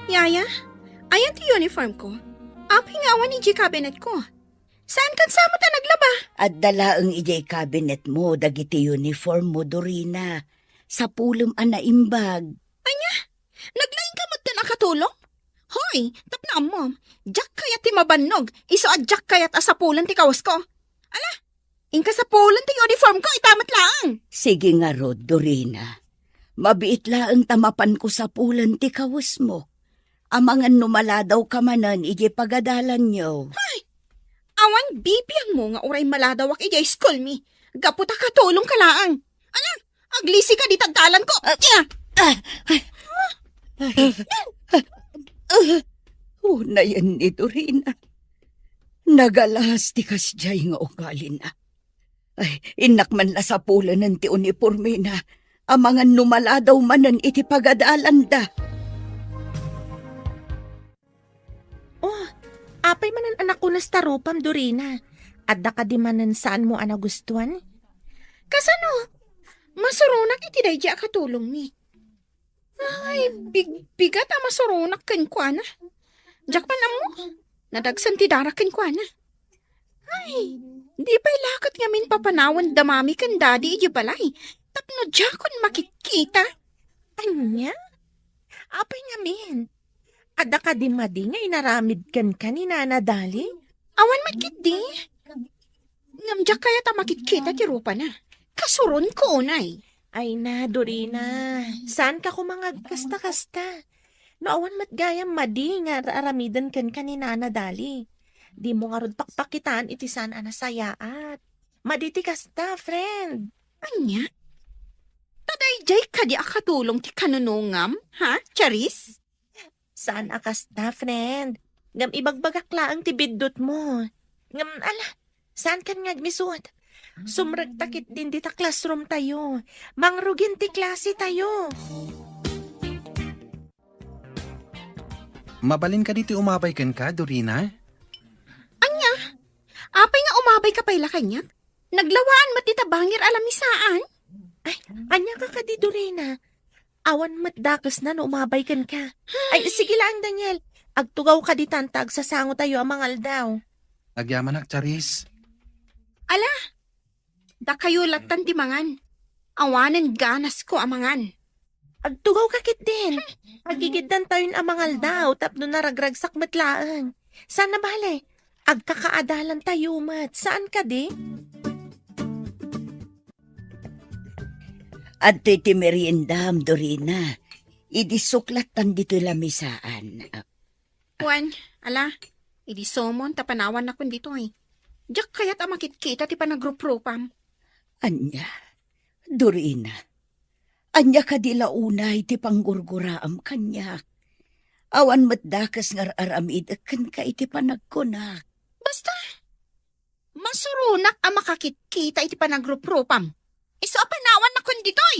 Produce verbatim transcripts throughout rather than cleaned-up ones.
Yaya, ayan ti uniform ko. Apay nga awan idiay cabinet ko? Saan kan sa met a naglaba? Adda laeng idiay cabinet mo dagiti uniform mo, Dorina. Sapulem a naimbag. Ania? Naglaing ka met a katulong? Hoy, tapno ammom, diak kayat ti mabannog, isu a diak kayat a sapulen ti kawas ko. Ala, inka sapulen ti uniform ko, ita met laeng. Sige ngarud, Dorina. Mabiit laeng ta mapanko sapulen ti kawes mo. Amangan no maladaw ka manen idiay pagadalanyo. Hay! Awan bibiangmo nga uray maladawak idiay school mi. Gapu ta katulong ka laeng. Ala, aglisi ka dita dalan ko. Ah, ah, ah, ah, ah, unayen ni Dorina. Nagalas ti kasdiay nga ugalina. Ay, innak man la sapulenen ti unipormena. Amangan no maladaw manen iti pagadalanda. Oh, apay manen a nakunas ta rupam, Dorina? Adda kadi manen saanmo a nagustuan? Kasano? Masuronak iti daydi a katulongmi. Ay, big-, bigat a masuronak kenkuana. Diak man ammo, nadagsen ti darak kenkuana. Ay, di pay la ket ngamin papanawan da mami ken dadi idiay balay tapno diakon makitkita. Ania? Apay ngamin? Adda kadi madi nga inaramid kenka ni Nana Dali? Awan met ketdi. Ngem diak kayat a makitkita ti rupana. Kasuronko unay. Ay na, Dorina. Saanka koma nga agkasta-kasta? No awan met gayam madi nga ar-aramiden kenka ni Nana Dali, dimo ngarud pakpakitaan iti saan a nasayaat. Madi ti kasta, friend. Ania? Ta daydiay kadi a katulong ti kanunongam, ha, Charis? Saan a kasta, friend. Ngem ibagbagak laeng ti biddutmo. Ngem ala, saankan nga agmisut. Sumrekta ketdin dita classroom tayo. Mangrugin ti klase tayo. Mabalin kadi ti umabay kenka, Dorina? Ania? Apay nga umabay ka pay la kaniak? Naglawaan met dita bangir a lamisaan. Ay, ania ka kadi, Dorina? Awan met dakesna no umabay kenka. Ay, sige lang, Daniel. Agtugaw ka ditan ta agsasango tayo a mangaldaw. Agyamanak, Charis. Ala, dakayo lattan ti mangan. Awanen ganas ko a mangan. Agtugaw ka ketdin. Agigiddan tayon a mangaldaw tapno naragragsak met laeng. Saan a bale, agkakaadalan tayo met. Saan kadi? Adtoy ti meriendam, Dorina. Idi suklattan ditoy lamisaan. Wen, ala, idi sumon ta panawannakon ditoy. Diak kayat a makitkita ti panagruprupam. Ania, Dorina, ania kadi la unay ti panggurguraam kaniak? Awan met dakes nga ar-aramidek kenka iti panagkunak. Basta, masuronak a makakitkita iti panagruprupam. Isu a panawannakon ditoy.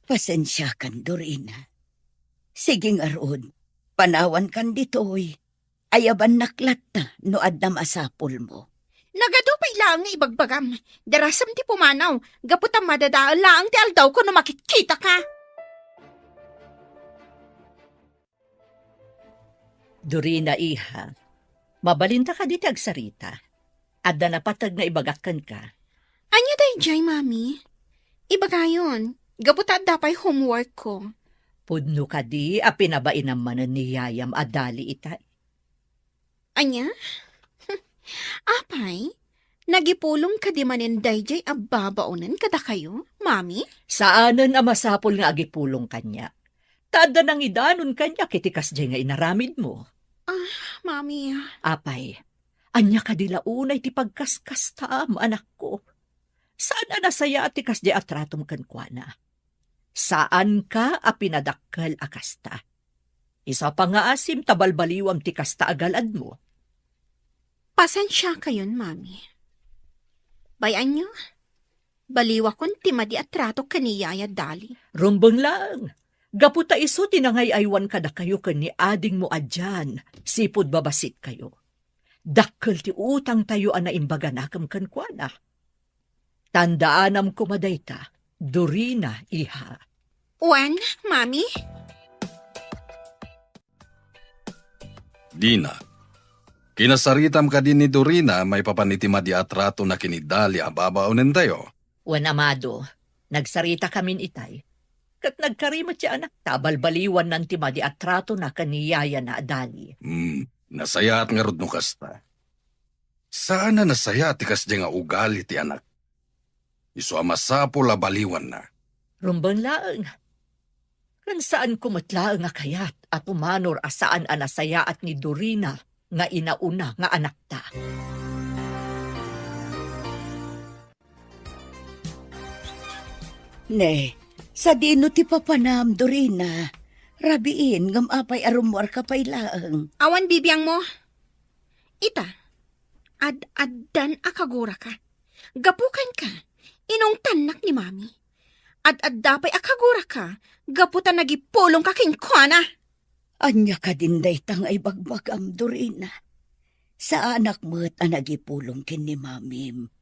Pasensiakan, Dorina. Sige ngarud, panawankan ditoy. Ayabannak latta no adda masapulmo. Nagadu pay laeng nga ibagbagam. Darasem ti pumanaw, gapu ta madadael laeng ti aldawko no makitkitaka. Dorina, iha, mabalinta kadi ti agsarita? Adda napateg nga ibagak kenka. Ania daydiay, Mami? Ibagayon, gapu ta adda pay homework ko. Pudno kadi a pinabainam manen ni yayam a Dali itay? Ania? Apay, nagipulong kadi manen daydiay a babaonen kadakayo, Mami? Saanen a masapul nga agipulong kaniak. Ta adda nangidanon kaniak iti kasdiay nga inaramidmo. Ah, Mami. Apay, ania kadi la unay ti pagkaskastaam, anakko? Saan a nasayaat ti kasdiay a tratom kenkuana. Saanka a pinadakkel a kasta. Isu a pangngaasim ta balbaliwam ti kasta a galadmo. Pasensiakayon, Mami. Bay-anyo, baliwakon ti madi a trato ken ni Yaya Dali. Rumbeng laeng, gapu ta isu ti nangay-aywan kadakayo ken ni adingmo a Jan, sipud babasitkayo. Dakkel ti utangtayo a naimbaganakem kenkuana. Tandaanam koma dayta, Dorina, iha. Wen, Mami? Dina, kinasaritam kadi ni Dorina maipapan iti madi a tratona ken ni Dali a babaonentayo? Wen, amado, nagsaritakamin itay. Ket nagkari met ti anakta a balbaliwannan ti madi a tratona ken ni yayana a Dali. Hmm, nasayaat ngarud no kasta. Saan a nasayaat ti kasdiay nga ugali ti anak. Isu a masapul a baliwanna. Rumbeng laeng. Ken saanko met laeng a kayat a tumanor a saan a nasayaat ni Dorina nga inauna nga anakta. Ne, sadino ti papanam, Dorina? Rabiin, ngem apay a rummuarka pay laeng? Awan bibiangmo. Ita, ad-addan a kaguraka. Gapu kenka, inungtannak ni Mami. Ad-adda pay a kaguraka, gapu ta nagipulongka kenkuana. Ania kadin dayta nga ibagbagam, Dorina? Saanak met a nagipulong ken ni Mamim.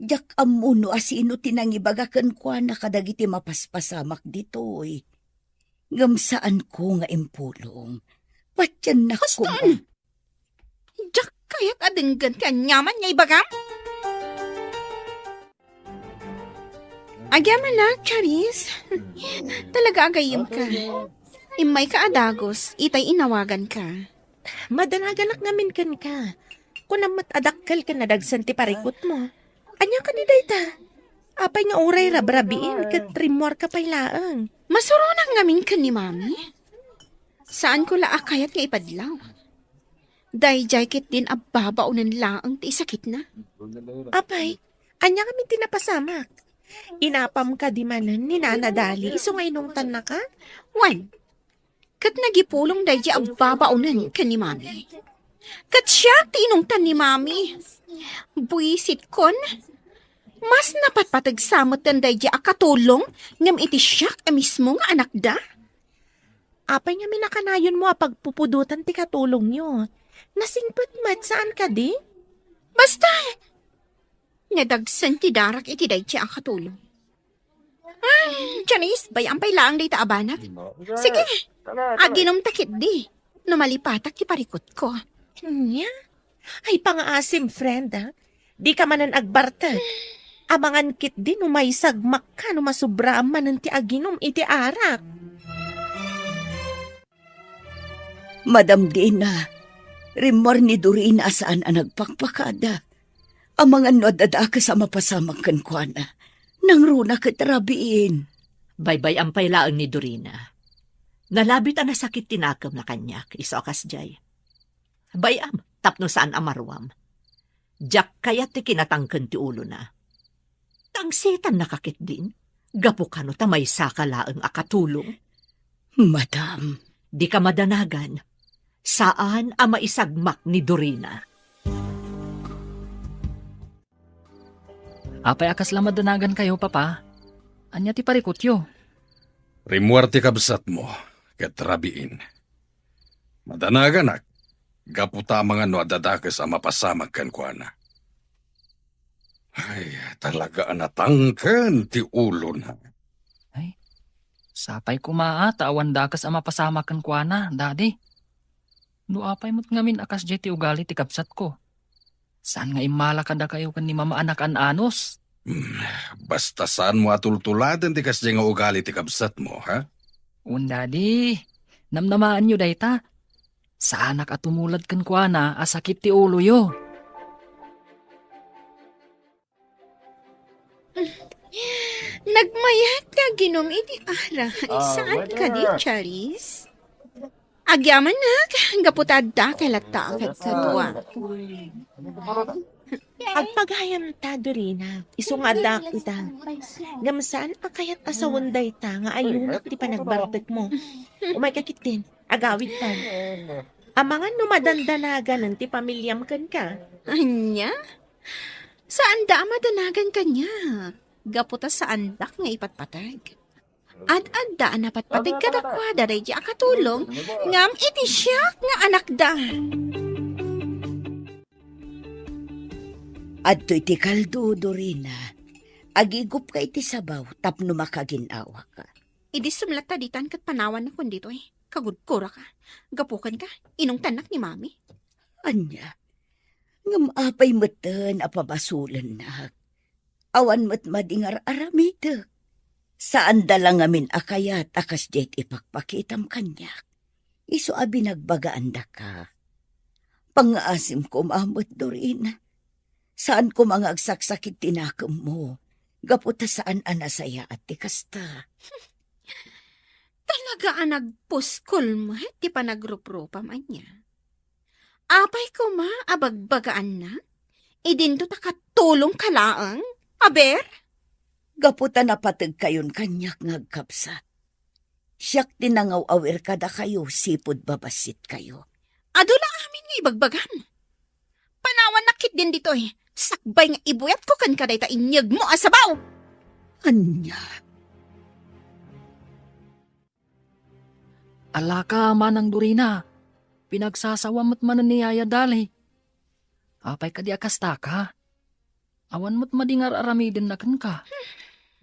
Diak ammo no asino ti nangibaga kenkuana kadagiti mapaspasamak ditoy. Ngem saanko nga impulong. Patiennak koma. Diak kayat a denggen ti aniaman nga ibagam. Agyamanak, Charis. Talaga a gayyemka. Immayka a dagus, itay inawaganka. Madanaganak ngamin kenka. Kunam met a dakkel ken nadagsen ti parikutmo. Ania kadi dayta? Apay nga uray rabrabiin ket rimmuarka pay laeng? Masuronak ngamin ken ni Mami. Saanko la a kayat nga ipadlaw. Daydiay ketdin a babaonen laeng ti isakitna. Apay, ania ngamin ti napasamak? Inapam kadi manen ni Nana Dali isu nga inungtannaka? Wen, ket nagipulong daydiay a babaonen ken ni Mami. Ket siak ti inungtan ni Mami. Buisitkon, mas napatpateg sa metten daydiay a katulong ngem iti siak a mismo nga anakda. Apay ngamin a kanayonmo a pagpupudotan ti katulongyo? Nasingpet met, saan kadi? Basta, nadagsen ti darak iti daydiay a katulong. Ah, Janice, bay-am pay laeng dayta a banag. Sige, aginumta ketdi no malipatak ti parikutko. Ania? Ay, pangaasim, friend, ah. Dika manen agbartek. Amangan ketdi no maisagmakka no masubraam manen ti aginum iti arak. Madam Dina, rimmuar ni Dorina a saan a nagpakpakada. Amangan no adda dakes a mapasamak kenkuana. Nangruna ket rabiin. Baybay-am pay laeng ni Dorina. Nalabit a nasakit ti nakemna kaniak, isu a kasdiay. Bay-am, tapno saan a maruam. Diak kayat ti kinatangken ti ulona. Tangsetannaka ketdin, gapu kano ta maysaka laeng a katulong. Madam. Dika madanagan. Saan a maisagmak ni Dorina. Apay a kasla madanagankayo, Papa? Ania ti parikutyo? Rimmuar ti kabsatmo, ket rabiin. Madanaganak, gapu ta amangan no adda dakes a mapasamak kenkuana. Ay, talaga a natangken ti ulona. Ay, sapay koma a ta awan dakes a mapasamak kenkuana, Daddy. No apay met ngamin a kasdiay ti ugali ti kabsatko, saan nga immala kadakayo ken ni Mama a nakaan-anos? Hmm, basta saanmo a tultuladen ti kasdiay nga ugali ti kabsatmo, ha? Wen, Daddy, namnamaanyo dayta. Saanak a tumulad kenkuana a sakit ti uloyo. Nagmayat ti aginum iti arak. Ah, saan kadi, Charis? Agyamanak, gapu ta adda kay latta a kadkadua. Agpagayam ta, Dorina. Isu nga adda ita. Ngem saan a kayat a sawen dayta nga ayunak ti panagbartekmo. Umayka ketdin, agawidtan. Amangan no madandanaganen ti pamiliam kenka. Ania? Saanda a madanagan kaniak, gapu ta saandak nga ipatpateg. Ad-adda a napatpateg kadakuada daydi a katulong, ngem iti siak nga anakda. Adtoy ti kaldo, Dorina. Agigupka iti sabaw tapno makagin-awaka. Idi sumlatta ditan ket panawanakon ditoy. kagudkuraka. Gapu kenka, inungtannak ni Mami. Ania? Ngem apay metten a pabasolennak? Awan met madingar aramidek. Saanda la ngamin a kayat a kasdiay ti ipakpakitam kaniak. Isu a binagbagaandaka. Pangngaasim koma met, Dorina. Saan koma nga agsaksakit ti nakemmo. Gapu ta saan a nasayaat ti kasta. Talaga a nagpuskol met ti panagruprupam, ania? Apay koma a bagbagaannak? Idinto ta katulongka laeng? Aber? Gapu ta napategkayon kaniak nga agkabsat. Siak ti nangaw-awir kadakayo, sipud babassitkayo. Adu la amin nga ibagbagam. Panawannak ketdin ditoy, sakbay nga ibuyatko kenka dayta inyegmo a sabaw. Ania? Alaka, Manang Dorina, pinagsasawam met manen ni Yaya Dali. Apay kadi a kastaka? Awan met madingar aramidenna kenka.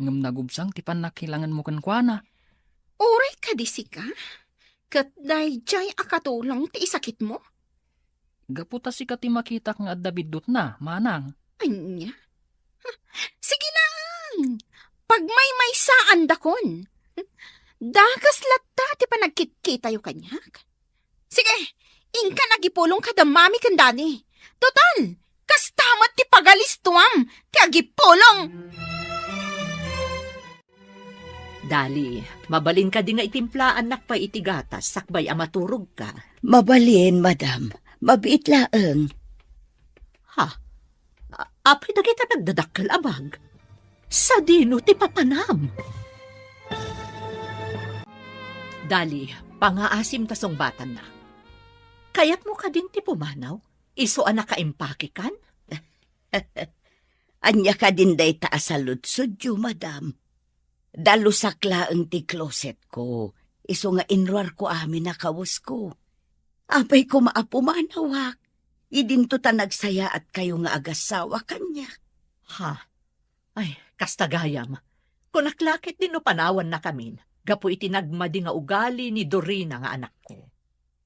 Ngem nagubsang ti pannakilangenmo kenkuana. Uray kadi sika, ket daydiay a katulong ti isakitmo? Gapu ta sika ti makitak nga adda biddutna, Manang. Ania? Sige laeng, pagmaymaysaandakon. Dakes latta ti panagkitkitayo kaniak. Sige, inkan agipulong kada Mami ken Daddy. Total, kasta met ti pagalistuam ti agipulong. Dali, mabalin kadi nga itimplaannak pay iti gatas sakbay a maturogka? Mabalin, madam. Mabiit laeng. Ha? A-, apay dagita nagdadakkel a bag? Sadino ti papanam? Dali, pangaasim ta sungbatanna. Kayatmo kadin ti pumanaw? Isu a nakaimpakekan? Ania kadin dayta a saludsodyo, madam? Dalusak laeng ti closetko, isu nga inruarko amin a kawesko. Apay koma a pumanawak, idinto ta nagsayaatkayo nga agassawa kaniak. Ha? Ay, kasta gayam. Kunak la ketdi no panawannakamin gapu iti nagmadi nga ugali ni Dorina nga anakko.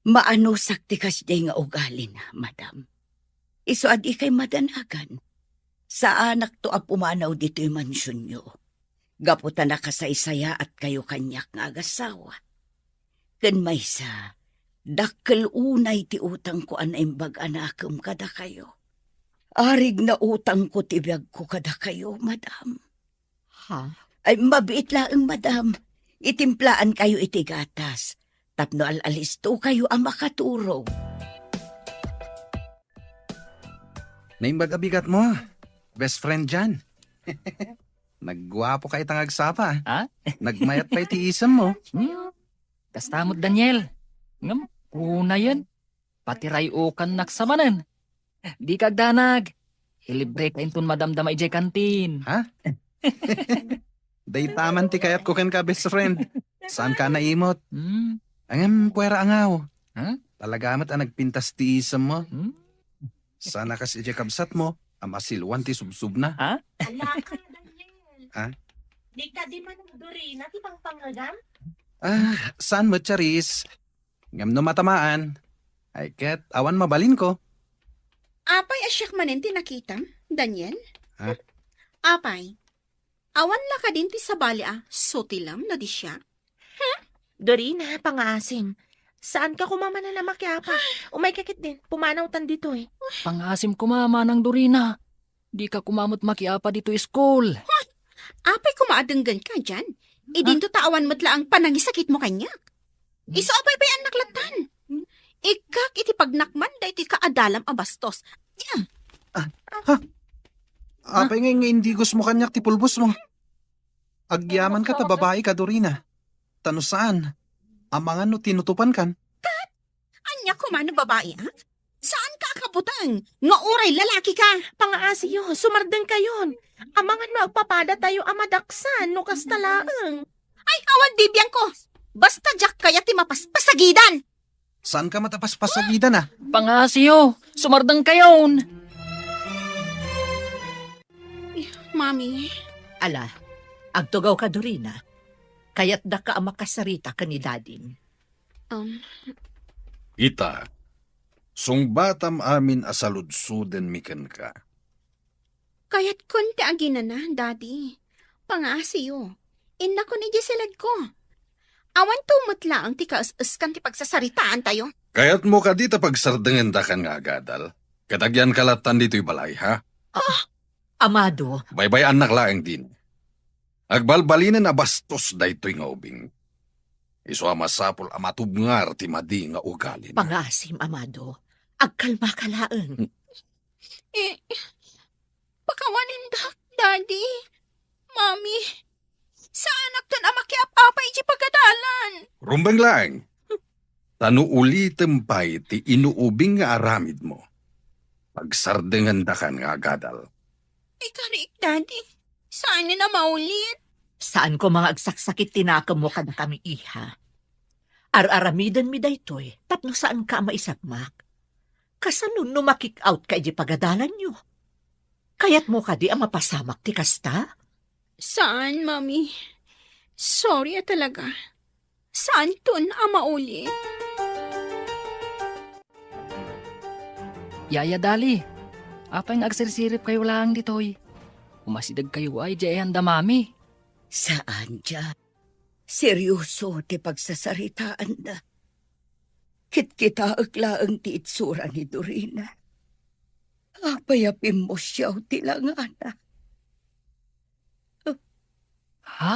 Maanusak ti kasdiay nga ugalina, madam. Isu a dikay madanagan. Saanakto a pumanaw ditoy mansionyo. Gapu ta nakasaysayaatkayo kaniak nga agassawa. Ken maysa, dakkel unay ti utangko a naimbag a nakem kadakayo. Arig na utangko ti biagko kadakayo, madam. Ha? Ay, mabiit laeng, madam. Itimplaankayo iti gatas tapno al-alistokayo a makaturog. Naimbag a bigatmo, best friend Jan. Nagguapoka ita nga agsapa. Ha? Nagmayat pay ti isemmo. Hmm? Kasta met, Daniel. Ngem, unayen, patiray-okannak sa manen. Dika agdanag. Ilibreka inton madamdama idiay kantin. Ha? Dayta man ti kayatko kenka, best friend. Saanka naimot. Hmm. Ngem, puera angaw. Ha? Talaga met a nagpintas ti isemmo. Hmm? Saan a kas idiay kabsatmo a masiluan ti subsubna. Ha? Alaka, Daniel. Ha? Di kadi man Dorina ti pangpangagam? Ah, saan met, Charis? Ngem no matamaan, ay ket awan mabalinko. Apay a siak manen ti nakitam, Daniel? Ha? Apay, awan la kadin ti sabali a sutilem no di siak? Hmm? Dorina, pangaasim. Saanka koma manen a makiapa. Umayka ketdin, pumanawtan ditoy. Pangaasim koma, Manang Dorina. Dika koma met makiapa ditoy school. Huh! Apay koma a denggenka, Jan? Idinto ta awan met laeng panangisakitmo kaniak. Isu a paypayannak lattan. Ikkak iti pagnakman daytoy kaadalam a bastos. Nya! Ah, ha? Apay ngay nga indigosmo kaniak ti pulbosmo? Agyamanka ta babaika, Dorina. Ta no saan, amangan no tinutopankan. Ania koma no babaik? Saanka a kabuteng nga uray lalakika? Pangaasiyo, sumardengkayon. Amangan no agpapadatayo a madaksan no kasta laeng. Ay, awan di biangko. Basta diak kayat ti mapaspasagidan. Saanka met a paspasagidan, a? Pangaasiyo, sumardengkayon. Mami. Ala, agtugawka, Dorina. Kayatdaka a makasarita ken ni Dadim. Um, Ita, sungbatam amin a saludsodem mi kenka. Kayatkon ti aginana, Daddy. Pangaasiyo. Innakon idiay siledko. Awan to met laeng ti kaes-eskan ti pagsasaritaantayo. Kayatmo kadi ta pagsardengendakan nga agadal? Ket agyanka lattan ditoy balay, ha? Ah! Amado. Baybay-annak laeng din. Agbalbalinen a bastos daytoy nga ubing. Isu a masapul a matubngar ti madi nga ugalina. Pangaasim, Amado. Agkalmaka laeng. Eh, pakawanindak, Daddy, Mami. Saanakton a makiap-apay iti pagadalan. Rumbeng laeng. Ta no ulitem pay ti inuubing nga aramidmo, pagsardengendakan nga agadal. Ikariik, Daddy. Saanen a maulit. Saan koma nga agsaksakit ti nakemmo kadakami, iha. Ar-aramidenmi daytoy tapno saanka a maisagmak. Kasano no ma-kick out ka iti pagadalanyo? Kayatmo kadi a mapasamak ti kasta? Saan, Mami. Sorry a talaga. Saanton a maulit. Yaya Dali, apay nga agsirsiripkayo laeng ditoy? Umasidegkayo ay diay ayan da Mami. Saan, Jack. Serioso ti pagsasaritaanda. Kitkitaek laeng ti itsura ni Dorina. Apay a pimmusiaw ti langana. Ha?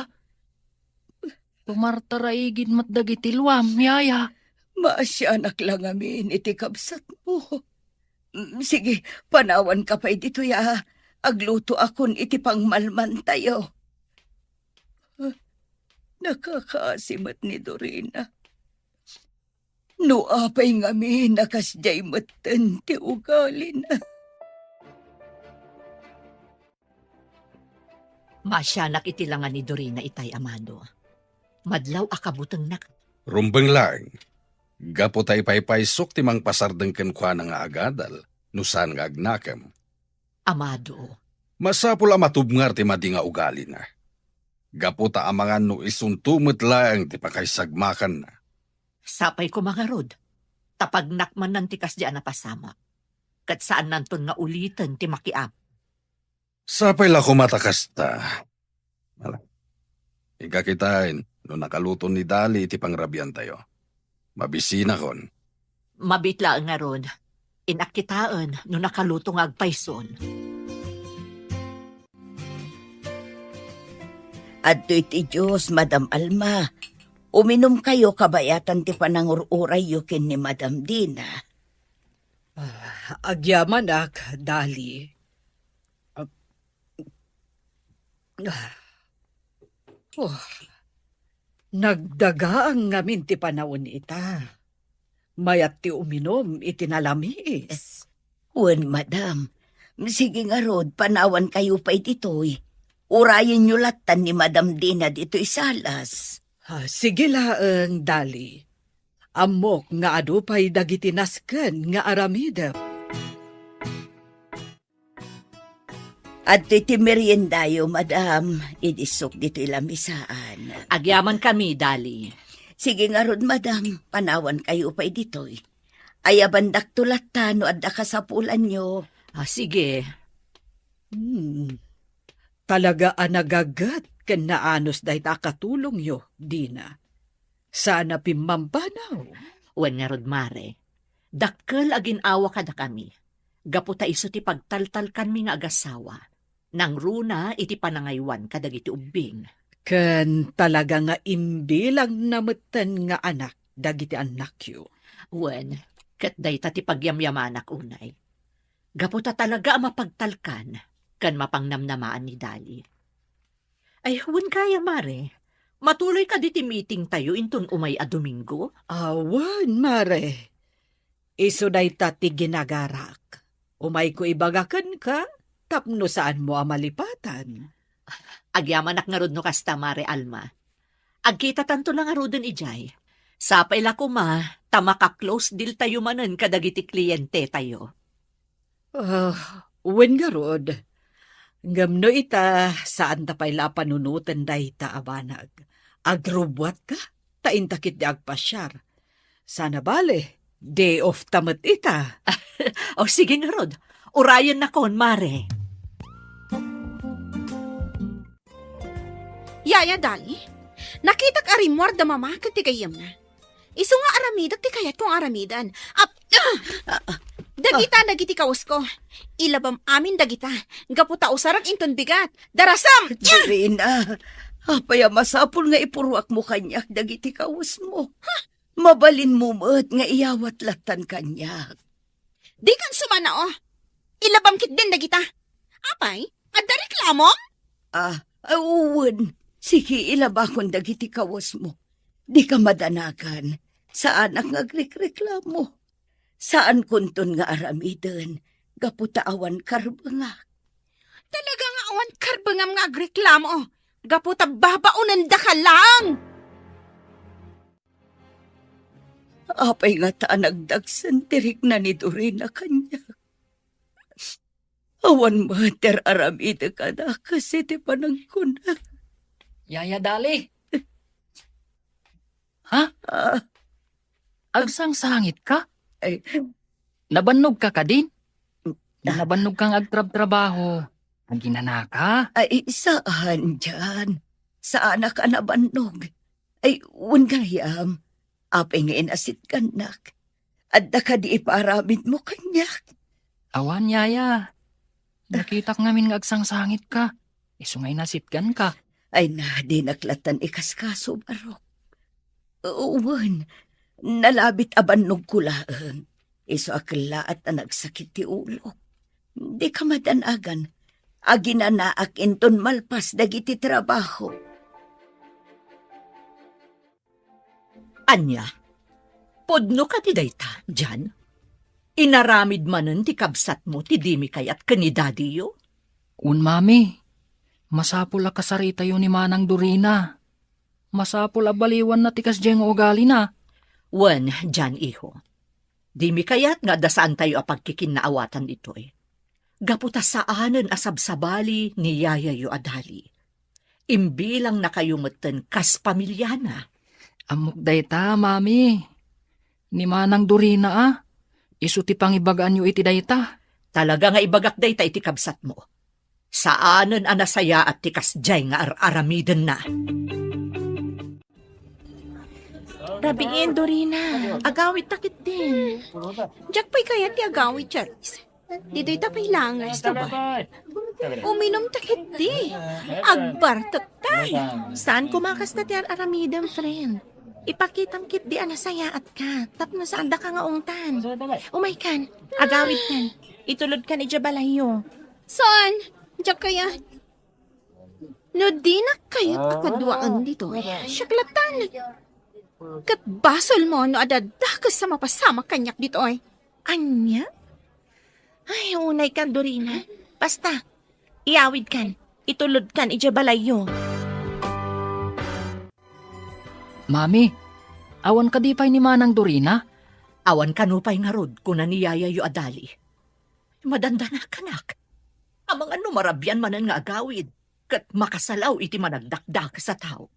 Tumartaraigid met dagiti luam, yaya. Maasianak la ngamin iti kabsatmo. Mm, sige, panawanka pay ditoy a aglutoakon iti pangmalmantayo. Ah, nakakaasi met ni Dorina. No apay ngamin a kasdiay metten ti ugalina. Maasianak iti langa ni Dorina itay, Amado. Madlaw a kabutengnak. Rumbeng laeng. Gapu ta ipaypaysok ti mangpasardeng kenkuana nga agadal, no saan nga agnakem. Amado. Masapul a matubngar ti madi nga ugalina. Gapu ta amangan no isunto met laeng ti pakaisagmakanna. Sapay koma ngarud, ta pagnak manen ti kasdi a napasamak. Ket saannanton nga uliten ti makiap. Sapay la koma ta kasta. Ala. Inka kitaen no nakaluton ni Dali iti pangrabiantayo. Mabisinakon. Mabiit laeng ngarud. Innak kitaen no nakaluto nga agpayson. Adtoy ti Dios, Madam Alma. Uminumkayo kabayatan ti panangur-urayyo ken ni Madam Dina. Ah, agyamanak, Dali. Ah, ah. Oh, nagdagaang ngamin ti panawen ita. Mayat ti uminum iti nalamiis. Wen, madam. Sige ngarud, panawankayo pay ditoy. Urayenyo lattan ni Madam Dina ditoy salas. Ah, sige laeng, Dali. Ammok nga adu pay dagiti nasken nga aramidem. Adtoy ti meriendayo, madam, idi isok ditoy lamisaan. Agyamankami, Dali. Sige ngarud, madam, panawankayo pay ditoy. Ayabandakto latta no adda kasapulanyo. Ah, sige. Hmm. Talaga a nagaget ken naanus dayta a katulongyo, Dina. Saan a pimmambanaw. Wen ngarud, Mare, dakkel a gin-awa kadakami, gapu ta isu ti pagtaltalkanmi nga agasawa, nangruna iti panangaywan kadagiti ubbing. Ken talaga nga imbilangna metten nga anak dagiti annakyo. Wen, ket dayta ti pagyamyamanak unay. Gapu ta talaga a mapagtalkan ken mapangnamnamaan ni Dali. Ay, wen gayam, Mare. Matuloy kadi ti meetingtayo inton umay a Domingo? Awan, Mare. Isu dayta ti ginagarak. Umayko ibaga kenka tapno saanmo a malipatan. Agyamanak ngarud no kasta, Mare Alma. Agkitatanto la ngaruden idiay. Sapay la koma ta maka-close deal tayo manen kadagiti klientetayo. Ah, wen ngarud. Ngem no ita, saanta pay la a panunoten dayta a banag. Agrubbuatka, ta inta ketdi agpasiar. Sana bale, day off ta met ita. O, sige ngarud. Urayennakon, Mare. Yaya Dali, nakitak a rimmuar da Mama ket ti gayyemna. Isu nga aramidek ti kayatko nga aramiden. Ap-, ah! Dagita dagiti kawesko. Ilabam amin dagita. Gapu ta usarek inton bigat. Darasam! Dorina, apay a masapul nga ipuruakmo kaniak dagiti kawesmo? Mabalinmo met nga iyawat lattan kaniak. Dikan sumano. Ilabam ketdin dagita. Apay, adda reklamom? Ah, wen. Sige, ilabakon dagiti kawesmo. Dika madanagan. Saanak nga agrekreklamo. Saankonton nga aramiden gapu ta awan karbengak. Talaga nga awan karbengam nga agreklamo gapu ta babaonendaka laeng. Apay ngata a nagdagsen ti rikna ni Dorina kaniak? Awan met ti ar-aramidek a dakes iti panagkuna. Yaya Dali. Ha? Ah. Agsangsangitka? Ay. Nabannogka kadin? Ah. Nabannogka nga agtrabtrabaho. Aginanaka? Ay, saan, Jan. Saanak a nabannog. Ay, wen gayam. Apay nga inasitgannak? Adda kadi ipaaramidmo kaniak? Awan, Yaya. Nakitak ngamin nga agsangsangitka. Isu nga inasitganka. Ay na, dinak lattan ikaskaso, Barok. Wen, nalabit a bannogko laeng. Isu a kellaat a nagsakit ti ulok. Dika madanagan. Aginanaak inton malpas dagiti trabaho. Ania? Pudno kadi dayta, Jan? Inaramid manen ti kabsatmo ti dimi kayat ken ni dadiyo? Wen, Mami. Masapul a kasaritayo ni Manang Dorina. Masapul a baliwanna ti kasdiay nga ugalina. Wen, Jan, iho. Dimi kayat nga adda saantayo a pagkikinnaawatan ditoy. Gapu ta saanen a sabsabali ni yayayo a Dali. Imbilangnakayo metten kas pamiliana. Ammok dayta, Mami. Ni Manang Dorina a, isu ti pangibagaanyo iti dayta. Talaga nga ibagak dayta iti kabsatmo. Saanen a nasayaat ti kasdiay nga ar-aramidenna. Rabiin, Dorina. Agawidta ketdin. Diak pay kayat ti agawid, Charis. Ditoyta pay laeng nga restobar. Uminumta ketdi. Agbartekta. Saan koma kasta ti ar-aramidem, friend. Ipakitam ketdi a nasayaatka tapno saandaka nga ungtan. Umaykan, agawidkan. Itulodkan idiay balayyo. Saan? Diak kayat. No dinak kayat a kaduaen ditoy, siak lattan. Ket basolmo no adda dakes a mapasamak kaniak ditoy. Ania? Ay, unaykan, Dorina. Basta, iyawidkan, itulodkan idiay balayyo. Mami, awan kadi pay ni Manang Dorina? Awan kano pay ngarud, kuna ni yayayo a Dali. Madandanakanak. Amangan no marabian manen nga agawid, ket makasalaw iti managdakdakes a tao.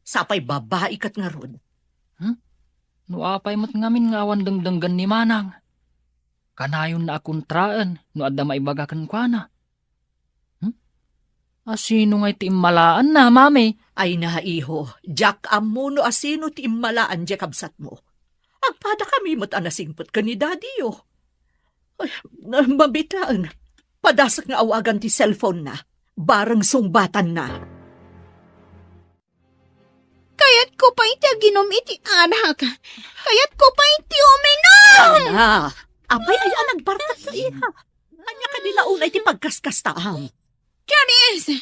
Sapay babai ket ngarud. Hmm? No apay met ngamin nga awan dengdenggen ni Manang? Kanayonna a kontraen no adda maibaga kenkuana. Hmm? Asino ngay ti immalaanna, Mami? Ay na, iho, diak ammo no asino ti immalaan diay kabsatmo. Agpadakami met a nasingpet ken ni Dadiyo. Ay, mabitaen. Padasek nga awagan ti cellphone-na. Bareng sungbatanna. Kayatko pay ti aginum iti arak. Kayatko pay ti uminum! Ana, apay aya a nagbartek ta iha? Ania kadi la unay ti pagkaskastaam? Charis!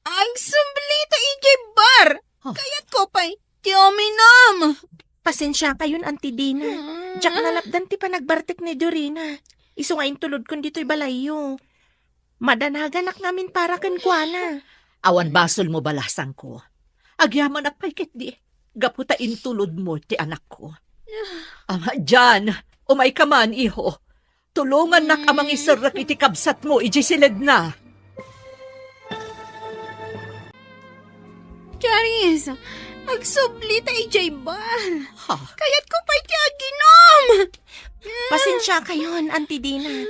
Agsublita idiay bar! Huh? Kayatko pay ti uminum! Pasensiakayon, Auntie Dina. Mm. Diak nalapdan ti panagbartek ni Dorina. Isu nga intulodkon ditoy balayyo. Madanaganak ngamin para kenkuana. Awan basolmo, balasangko. Agyamanak pay ketdi, gapu ta intulodmo ti anakko. Ah, Jan, umayka man, iho. Tulongannak a mangiserrek iti kabsatmo idiay siledna. Charis, Agsubli ta idiay bar. Ha? Kayatko pay ti aginom. Pasensiakayon, Auntie Dina.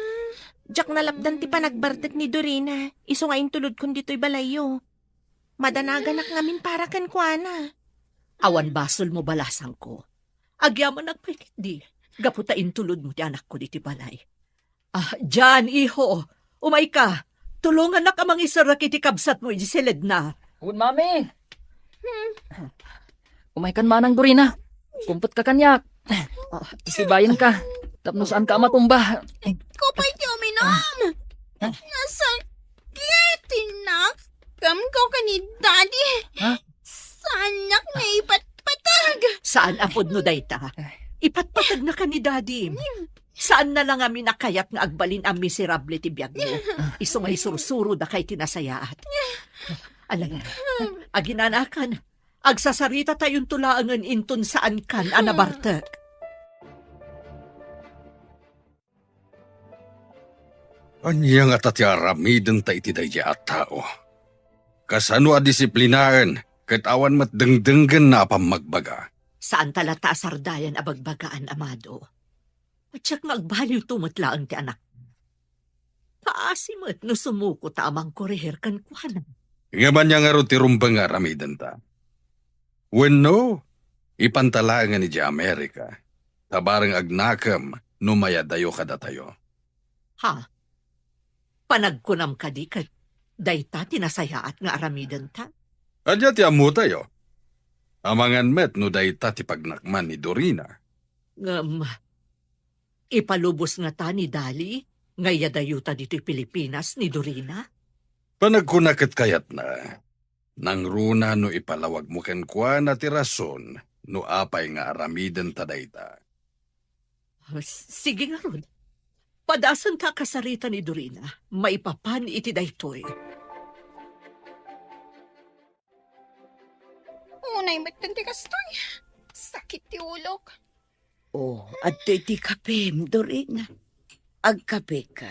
Diak nalapdan ti panagbartek ni Dorina, isu nga intulodkon ditoy balayyo. Madanaganak ngamin para kenkuana. Awan basolmo, balasangko. Agyamanak pay ketdi, gapu ta intulodmo ti anakko ditoy balay. Ah, Jan, iho, umayka. Tulongannak a mangiserrek iti kabsatmo idiay siledna. Wen, Mami. Umaykan manang, Dorina. Kumpetka kaniak. Ah, sibayenka. Tapno saanka a matumba. Kupay ti uminom. Nasakit ti nakemko ken ni Daddy. Ha? Saannak nga ipatpateg. Saan a pudno dayta. Ipatpategnaka ni Daddy. Saanna la ngamin a kayat nga agbalin a miserable ti biagmo. Isu nga isursurodaka iti nasayaat. Ala, aginanakan, agsasaritatayonto laengen inton saankan a nabartek. Ania ngata ti aramidenta iti daydiay a tao? Kasano a disiplinaen ket awan met dengdenggenna a pammagbaga? Saanta latta a sardayan a bagbagaan, amado. Diak nga agbaliwto met laeng ti anak. Paasi met no sumuko ta a mangkorehir kenkuana. Ngem ania ngarud ti rumbeng nga aramidenta? Wenno, ipanta laengen idiay Amerika, ta bareng agnakem no mayadayo kadatayo. Ha? Panagkunam kadi ket dayta ti nasayaat nga aramidenta? Ania ti ammotayo? Amangan met no dayta ti pagnakman ni Dorina. Ngem, ipalubos ngata ni Dali nga iyadayota ditoy Pilipinas ni Dorina? Panagkuna ket kayatna, nangruna no ipalawagmo kenkuana ti rason no apay nga aramidenta dayta. S-, sige ngarud. Padasenta a kasarita ni Dorina maipapan iti daytoy. Unay metten ti kastoy. Sakit ti ulok. Oh, adtoy ti kapem, Dorina. Agkapeka.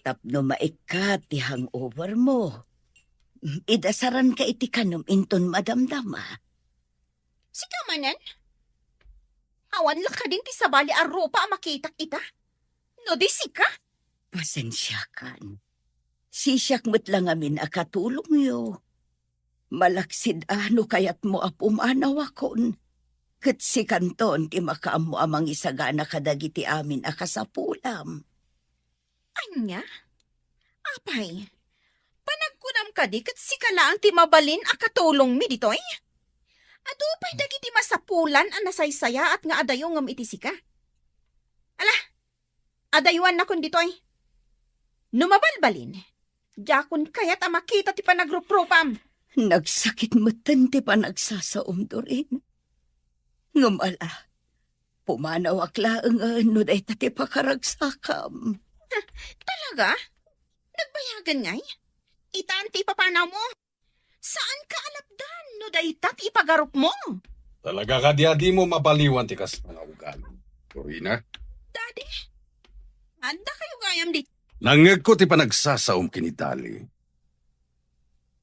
Tapno maikkat ti hangover mo. Idasaranka iti kanem inton madamdama. Sika manen? Awan la kadin ti sabali a rupa a makitak ita? No di sika? Pasensiakan. Sisiak met la ngamin a katulongyo. Malaksid a no kayatmo a pumanawakon, ket sikanton ti makaammo a mangisagana kadagiti amin a kasapulam. Ania? Apay, panagkunam kadi ket sika laeng ti mabalin a katulongmi ditoy? Adu pay dagiti masapulan a nasaysayaat nga adayo ngem iti sika. Ala, adayuannakon ditoy. No mabalbalin, diakon kayat a makita ti panagruprupam. Nagsakit metten ti panagsasaom, Doreen. Ngem ala, pumanawak laengen no dayta ti pakaragsakam. Talaga? Nagbayagen ngay? Itan ti ipapanawmo. Saanka a lapdan no dayta ti ipagarupmo. Talaga kadi a dimo mabaliwan ti kasta nga ugali, Dorina? Daddy, adda kayo gayam di. Nangngegko ti panagsasaom ken ni Dali.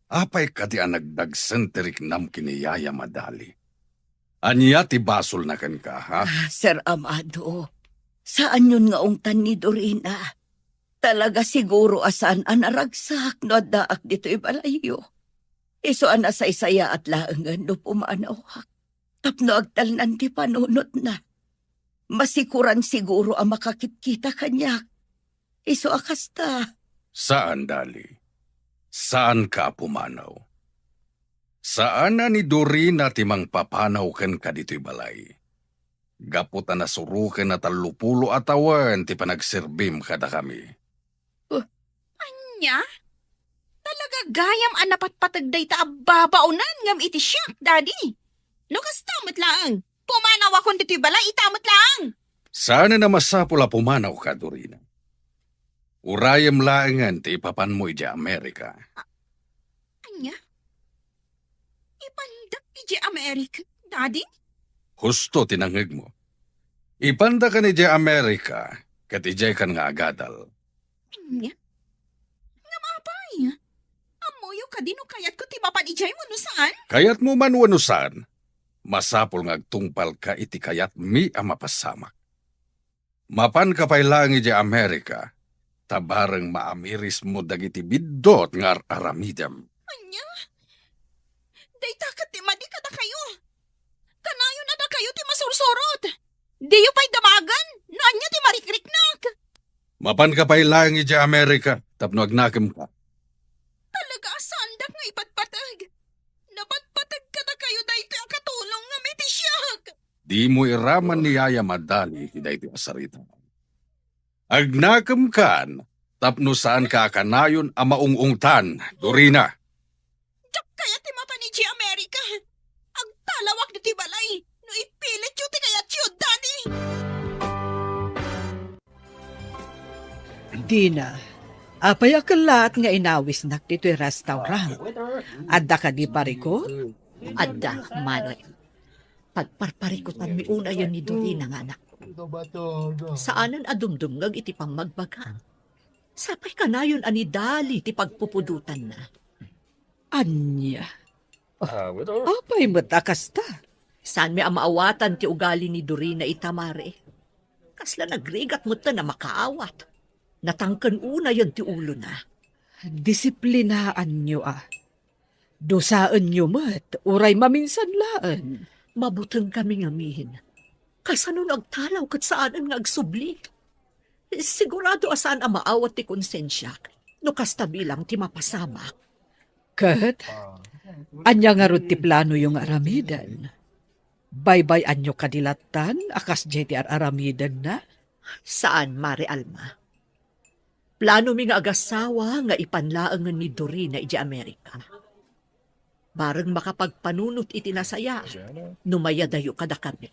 Apay kadi a nagdagsen ti riknam ken ni Yaya, Madali? Ania ti basolna kenka, ha? Ah, Sir Amado, saanyon nga ungtan ni Dorina. Talaga siguro a saan a naragsak no addaak ditoy balayyo. Isu a nasaysayaat laengen no pumanawak tapno agtalnan ti panunotna. Masikuran siguro a makakitkita kaniak. Isu a kasta. Saan, Dali. Saanka a pumanaw. Saan a ni Dorina ti mangpapanaw kenka ditoy balay. Gapu ta nasuroken a tallopulo a tawen ti panagserbim kadakami. Uh, ania? Talaga gayam a napatpateg dayta a babaonan ngem iti siak, Daddy. No kasta met laeng, pumanawakon ditoy balay ita met laeng. Saan a masapul a pumanawka, Dorina. Urayem laengen ti ipapanmo idiay Amerika. A-, ania? Ipandak idiay Amerika, Daddy? Husto ti nangngegmo. Ipandakan idiay Amerika, ket idiaykan nga agadal. Ania? Ngem apay? Ammoyo kadi no kayatko ti mapan idiay wenno saan? Kayatmo man wenno saan, masapul nga agtungpalka iti kayatmi a mapasamak. Mapanka pay laeng idiay Amerika, ta bareng maamirismo dagiti biddut nga ar-aramidem. Ania? Dayta ket ti madi kadakayo. Kanayon a dakayo ti masursurot. Diyo pay damagen no ania ti marikriknak. Mapanka pay laeng idiay Amerika tapno agnakemka. Talaga a saandak nga ipatpateg. Napatpateg kadakayo daytoy a katulong ngem iti siak. Dimo iraman ni Yaya Madali iti daytoy a sarita. Agnakemkan tapno saanka a kanayon a maung-ungtan, Dorina. Diak kayat ti mapan idiay Amerika. Agtalawak ditoy balay no ipilityo ti kayatyo, Daddy. Dina, apay a kellaat nga inawisnak ditoy restaurant? Adda kadi parikut? Adda, Mare. Pagparparikutanmi unayen ni Dorina nga anak. Saanen a dumdumngeg iti pammagbaga. Sapay kanayon a ni Dali ti pagpupudotanna. Ania? Ah, with her? Apay met a kasta? Saanmi a maawatan ti ugali ni Dorina ita, Mare. Kasla nagrigat metten a makaawat. Natangken unayen ti ulona. Disiplinaanyo a. Dusaenyo met, uray maminsan laeng. Mabutengkami ngamin. Kasano no agtalaw ket saanen nga agsubli? Sigurado a saan a maawat ti konsensiak no kasta bilang ti mapasamak. Ket, ania ngarud ti planoyo nga aramiden? Baybay-anyo kadi lattan a kasdiay ti ar-aramidenna? Saan, Mare Alma. Planomi nga agasawa nga ipan laengen ni Dorina idiay Amerika. Bareng makapagpanunot iti nasaya no mayadayo kadakami.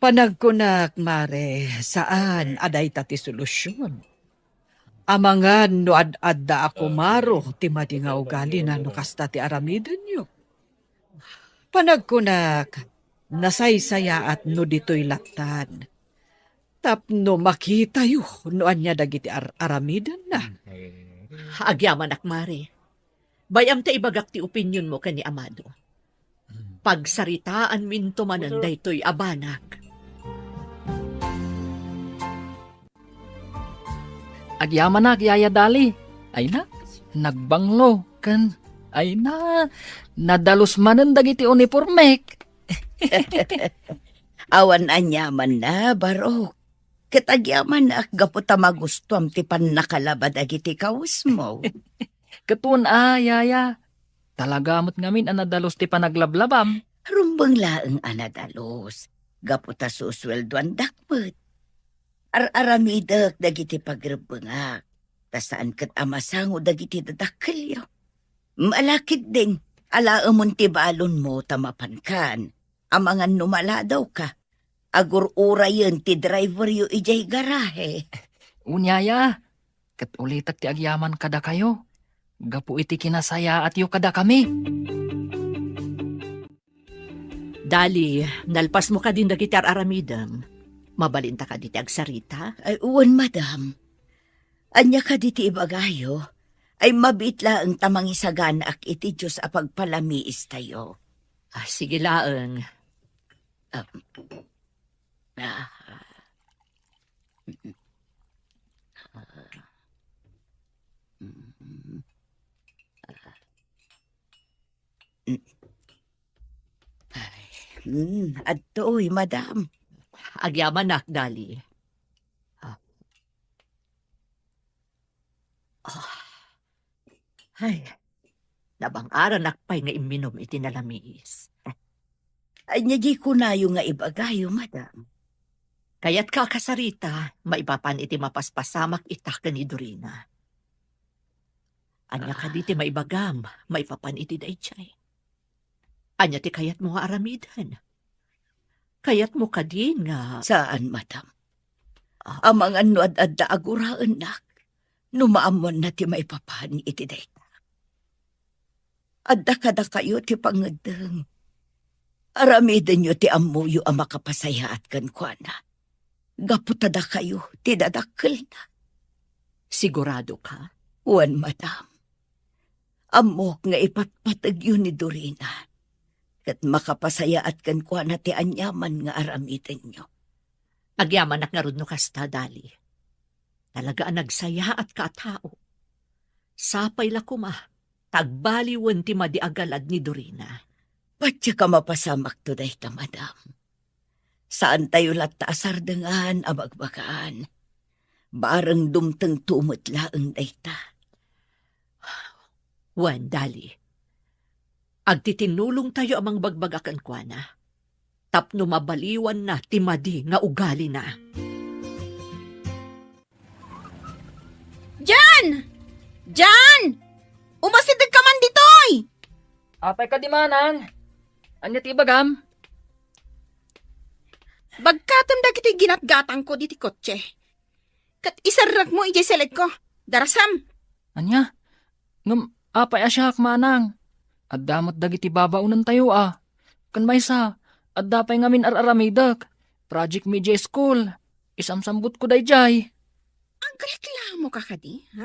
Panagkunak, Mare, saan a dayta ti solusion. Amangan no ad-adda a kumaro ti madi nga ugalina no kasta ti aramidenyo. Panagkunak, nasaysayaat no ditoy lattan. Tapno makitayo no ania dagiti ar-aramidenna. Agyamanak, Mare. Bay-am ta ibagak ti opinionmo ken ni Amado. Pagsaritaanminto manen daytoy a banag. Agyamanak, Yaya Dali. Ay na, nagbanglo, ken, ay na, nadalus manen dagiti unipormek. Awan aniamanna, Barok. Ket agyamanak gapu ta magustuam ti pannakalaba dagiti kawesmo. Ket wen a, Yaya. Talaga met ngamin a nadalus ti panaglablabam. Rumbeng laeng a nadalus, gapu ta susueldoandak met. Ar-aramidek dagiti pagrebbengak, ta saan ket a masango dagiti dadakkelyo. Ala ketdin, alaemon ti balonmo ta mapankan. Amangan no maladawka, agur-urayen ti driveryo idiay garahe. Wen, Yaya, ket ulitek ti agyaman kadakayo, gapu iti kinasayaatyo kadakami. Dali, nalpasmo kadin dagiti ar-aramidem. Mabalinta kadi ti agsarita? Ay, wen, madam. Ania kadi ti ibagayo? Ay, mabiit laeng ta mangisaganaak iti Dios a pagpalamiistayo. Ah, sige laeng. Ah, ah. Ay, mm, adtoy, madam. Agyamanak, Dali. Ah. Ah. Ay, nabang-aranak pay nga imminom iti nalamiis. Ania di kunayo nga ibagayo, madam? Kayatka a kasarita, maipapan iti mapaspasamak ita ken ni Dorina. Ania kadi ti maibagam, maipapan iti daydiay? Ania ti kayatmo nga aramiden? Kayatmo kadi nga Saan, madam. Ah. Amangan no ad-adda a guraennak, no maammoanna ti maipapan iti dayta. Adda kadakayo ti pangngeddeng. Aramidenyo ti ammoyo a makapasayaat kenkuana. Gapu ta dakayo ti dadakkelna. Sigurado ka? Wen, madam. Ammok nga ipatpategyo ni Dorina. ket makapasayaat kenkuana ti aniaman nga aramidenyo. Agyamanak ngarud no kasta, Dali. Talaga a nagsayaatka a tao. Sapay la koma, ta agbaliwen ti madi a galad ni Dorina. Patiek a mapasamakto dayta, madam. Saantayo latta a sardengan a bagbagaan. Bareng dumtengto met laeng dayta. Wen, Dali. Agtitinulongtayo a mangbagbaga kenkuana tapno mabaliwanna ti madi nga ugalina. Jan! Jan! Umasidegka man ditoy! Apay kadi, manang? Ania ti ibagam? Bagkatem dagiti ginatgatangko diti kotse. Ket iserrekmo idiay selekko. Darasem. Ania? Ngem apay a siak, manang? Adda met dagiti babaonentayo a. Ken maysa, adda pay ngamin ar-aramidek. Project mi idiay school. Isamsambutko daydiay. Agreklamoka kadi, ha?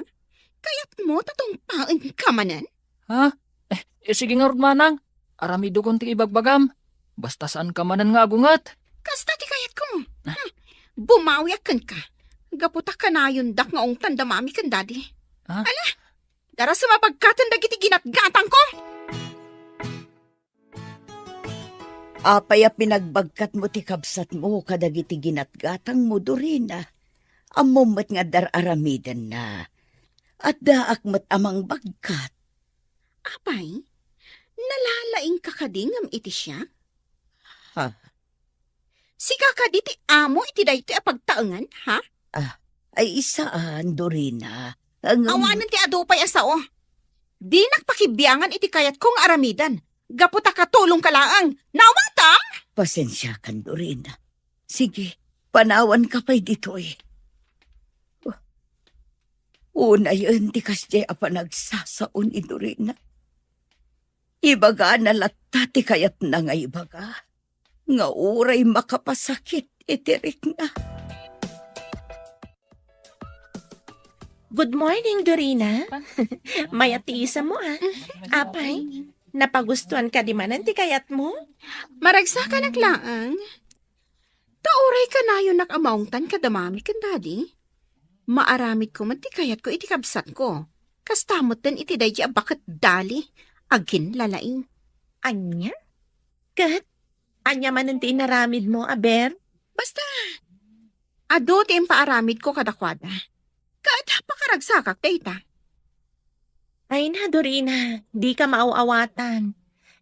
Kayatmo ta tungpaenka manen? Ha? Eh, eh, sige ngarud, manang. Aramidekon ti ibagbagam. Basta saanka manen nga agunget. Kasta ti kayatko. Ah. Hmm. Bumawiak kenka. Gapu ta kanayondak nga ungtan da mami ken dadi. Ah? Ala, darasem a bagkatem dagiti ginatgatangko. Apay a pinagbagkatmo ti kabsatmo kadagiti ginatgatangmo, Dorina? Ammom met nga adda ar-aramidenna. Addaak met a mangbagkat. Apay, nalalaingka kadi ngem iti siak? Ha? Sika kadi ti amo iti daytoy a pagtaengan, ha? Ah, ay, saan, Dorina. Ang Awanen ti adu pay a sao. Dinak pakibiangan iti kayatko nga aramiden. Gapu ta katulongka laeng. Naawatam? Pasensiakan, Dorina. Sige, panawanka pay ditoy. Unayen ti kasdiay a panagsasao ni Dorina. Ibagana latta ti kayatna nga ibaga, nga uray makapasakit iti rikna. Good morning, Dorina. Mayat ti isammo, ah. Apay, napagustuan kadi manen ti kayatmo? Maragsakanak laeng. Ta uray kanayonnak a maungtan kada mami ken dadi, maaramidko met ti kayatko iti kabsatko. Kasta metten iti daydi a baket Dali, aginlalaing. Ania? Ket ania manen ti inaramidmo, aber? Basta, adu ti impaaramidko kadakuada. Ket pakaragsakak dayta. Ay na, Dorina, dika maaw-awatan.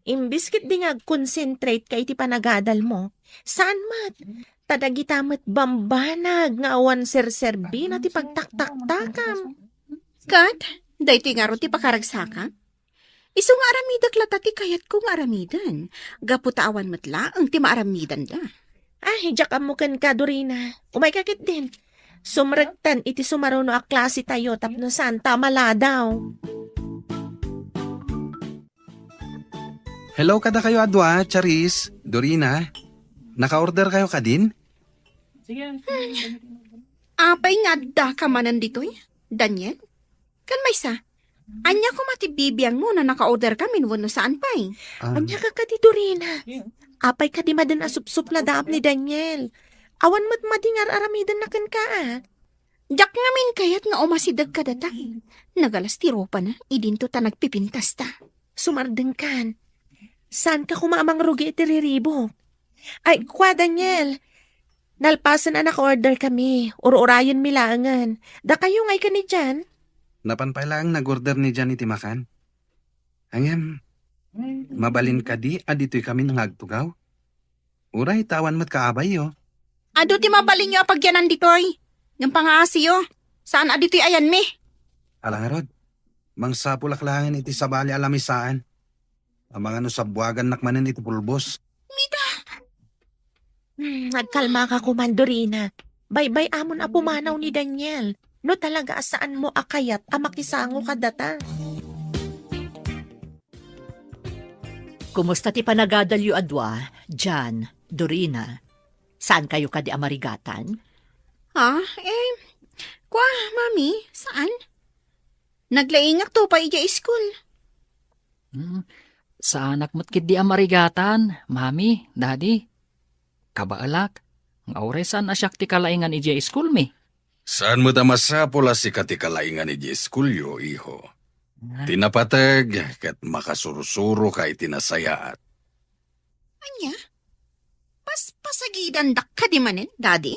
Imbes ketdi nga agconcentrate ka iti panagadalmo, saan met, ta dagita met bambanag nga awan serserbina ti pagtaktaktakam. Ket, daytoy ngarud ti pakaragsakak? Isu nga aramidek latta ti kayatko nga aramiden, gapu ta awan met laeng ti maaramidenda. Ah, diak ammo kenka, Dorina. Umayka ketdin. Sumrektan iti sumaruno a klase tayo tapno saan ta maladaw. Hello kadakayo a dua, Charis, Dorina. Naka-order kayo kadin? Apay nga addaka manen ditoy, Daniel? Ken maysa, ania koma ti bibiangmo no naka-order kamin wenno saan pay? Ah. Ania ka kadi, Dorina? Apay kadi maden a supsupnadaam ni Daniel? Awan met madi nga ar-aramidenna kenka, a? Diak ngamin kayat nga umasideg kadata. Nagalas ti rupana, idinto ta nagpipintas ta. Sumardengkan. Saanka koma a mangrugi iti riribuk? Ay, kua, Daniel. Nalpasen a naka-order kami. Ur-urayenmi laengen. Dakayo ngay ken ni Jan? Napan pay laeng nag-order ni Jan iti makan. Ngem, mabalin kadi a ditoy kami nga agtugaw? Uray ta awan met kaabayyo. Adu ti mabalinyo a pagyanan ditoy. Ngem pangaasiyo, saan a ditoy ayanmi. Ala ngarud, mangsapulak laengen iti sabali a lamisaan. Amangan no sabbuagannak manen iti pulbos. Mita! Hmm, agkalmaka koman, Dorina. Baybay-amon a pumanaw ni Daniel. No talaga a saanmo a kayat a makisango kadata. Kumusta ti panagadalyo a dua, Jan, Dorina? Saan kayo kadi a marigatan? Ha? Eh, kwa, Mami, saan? Naglaingak to pay idiay school. Hmm. Saanak met ketdi a marigatan, Mami, Daddy. Kabaelak, nga uray saan a siak ti kalaingan idiay iskulmi. Saan met a masapul a sika ti kalaingan idiay iskulyo, iho. Ah. Ti napateg ket makasursuroka iti nasayaat. Ania? Paspasagidandak kadi manen, Daddy?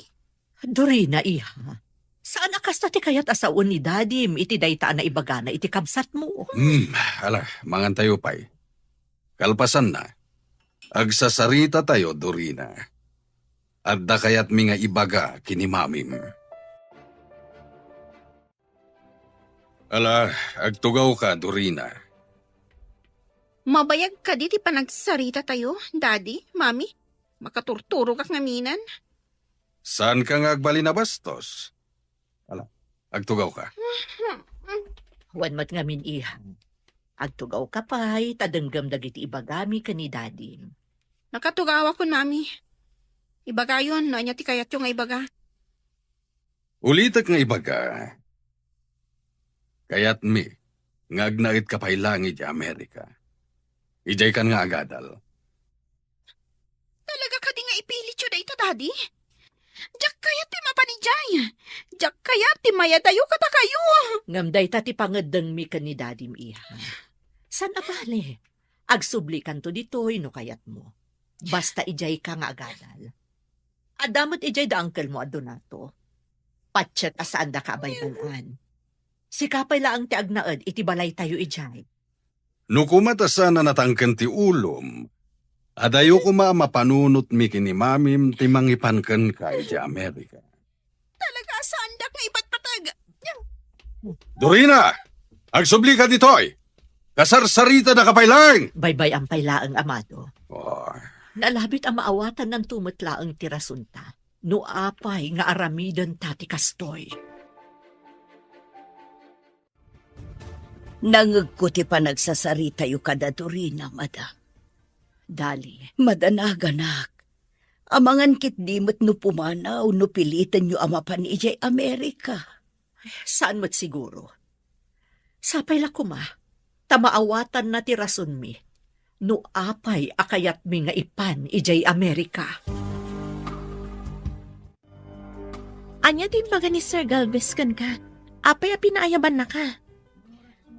Dorina, iha. Saan a kasta ti kayat a sawen ni Dadim iti dayta a naibagana iti kabsatmo? Hmm, ala, mangantayo pay. Kalpasanna, agsasarita tayo, Dorina. Adda kayatmi nga ibaga ken ni Mamim. Ala, agtugawka, Dorina. Mabayag kadi ti panagsarita tayo, Daddy, Mami? Makaturturogak ngamin. Saanka nga agbalin a bastos? Ala, agtugawka. Wen met ngamin, iha. Agtugawka pay, ta denggem dagiti ibagami ken ni Dadim. Nakatugawakon, Mami. Ibagayon no ania ti kayatyo nga ibaga. Ulitek nga ibaga, kayatmi nga agnaedka pay laeng idiay Amerika. Idiaykan nga agadal. Talaga kadi nga ipilityo dayta, Daddy? Diak kayat ti mapan idiay. Diak kayat ti mayadayo kadakayo. Ngem dayta ti pangeddengmi ken ni Dadim, iha. Saan a bale, agsublikanto ditoy no kayatmo. Basta idiayka nga agadal. Adda met idiay da uncle-mo a Donato. Patiek a saandaka a baybayan. Sika pay laeng ti agnaed iti balaytayo idiay. No koma ta saan a natangken ti ulom, adayo koma a mapanunotmi ken ni Mamim ti mangipan kenka idiay Amerika. Talaga a saandak nga ibatbatag. Dorina! Agsublika ditoy! Kasarsaritadaka pay laeng! Baybay-am pay laeng, Amado. Oh. Nalabit a maawatannanto met laeng ti rasunta no apay nga aramidenta ti kastoy. Nangngegko ti panagsasaritayo kada Dorina, Mada. Dali. Madanaganak. Amangan ketdi met no pumanaw no pilitenyo a mapan idiay Amerika. Saan met siguro. Sapay la koma, ta maawatanna ti rasonmi no apay a kayatmi nga ipan idiay Amerika. Ania ti imbaga ni Sir Galvez kenka? Apay a pinaayabannaka?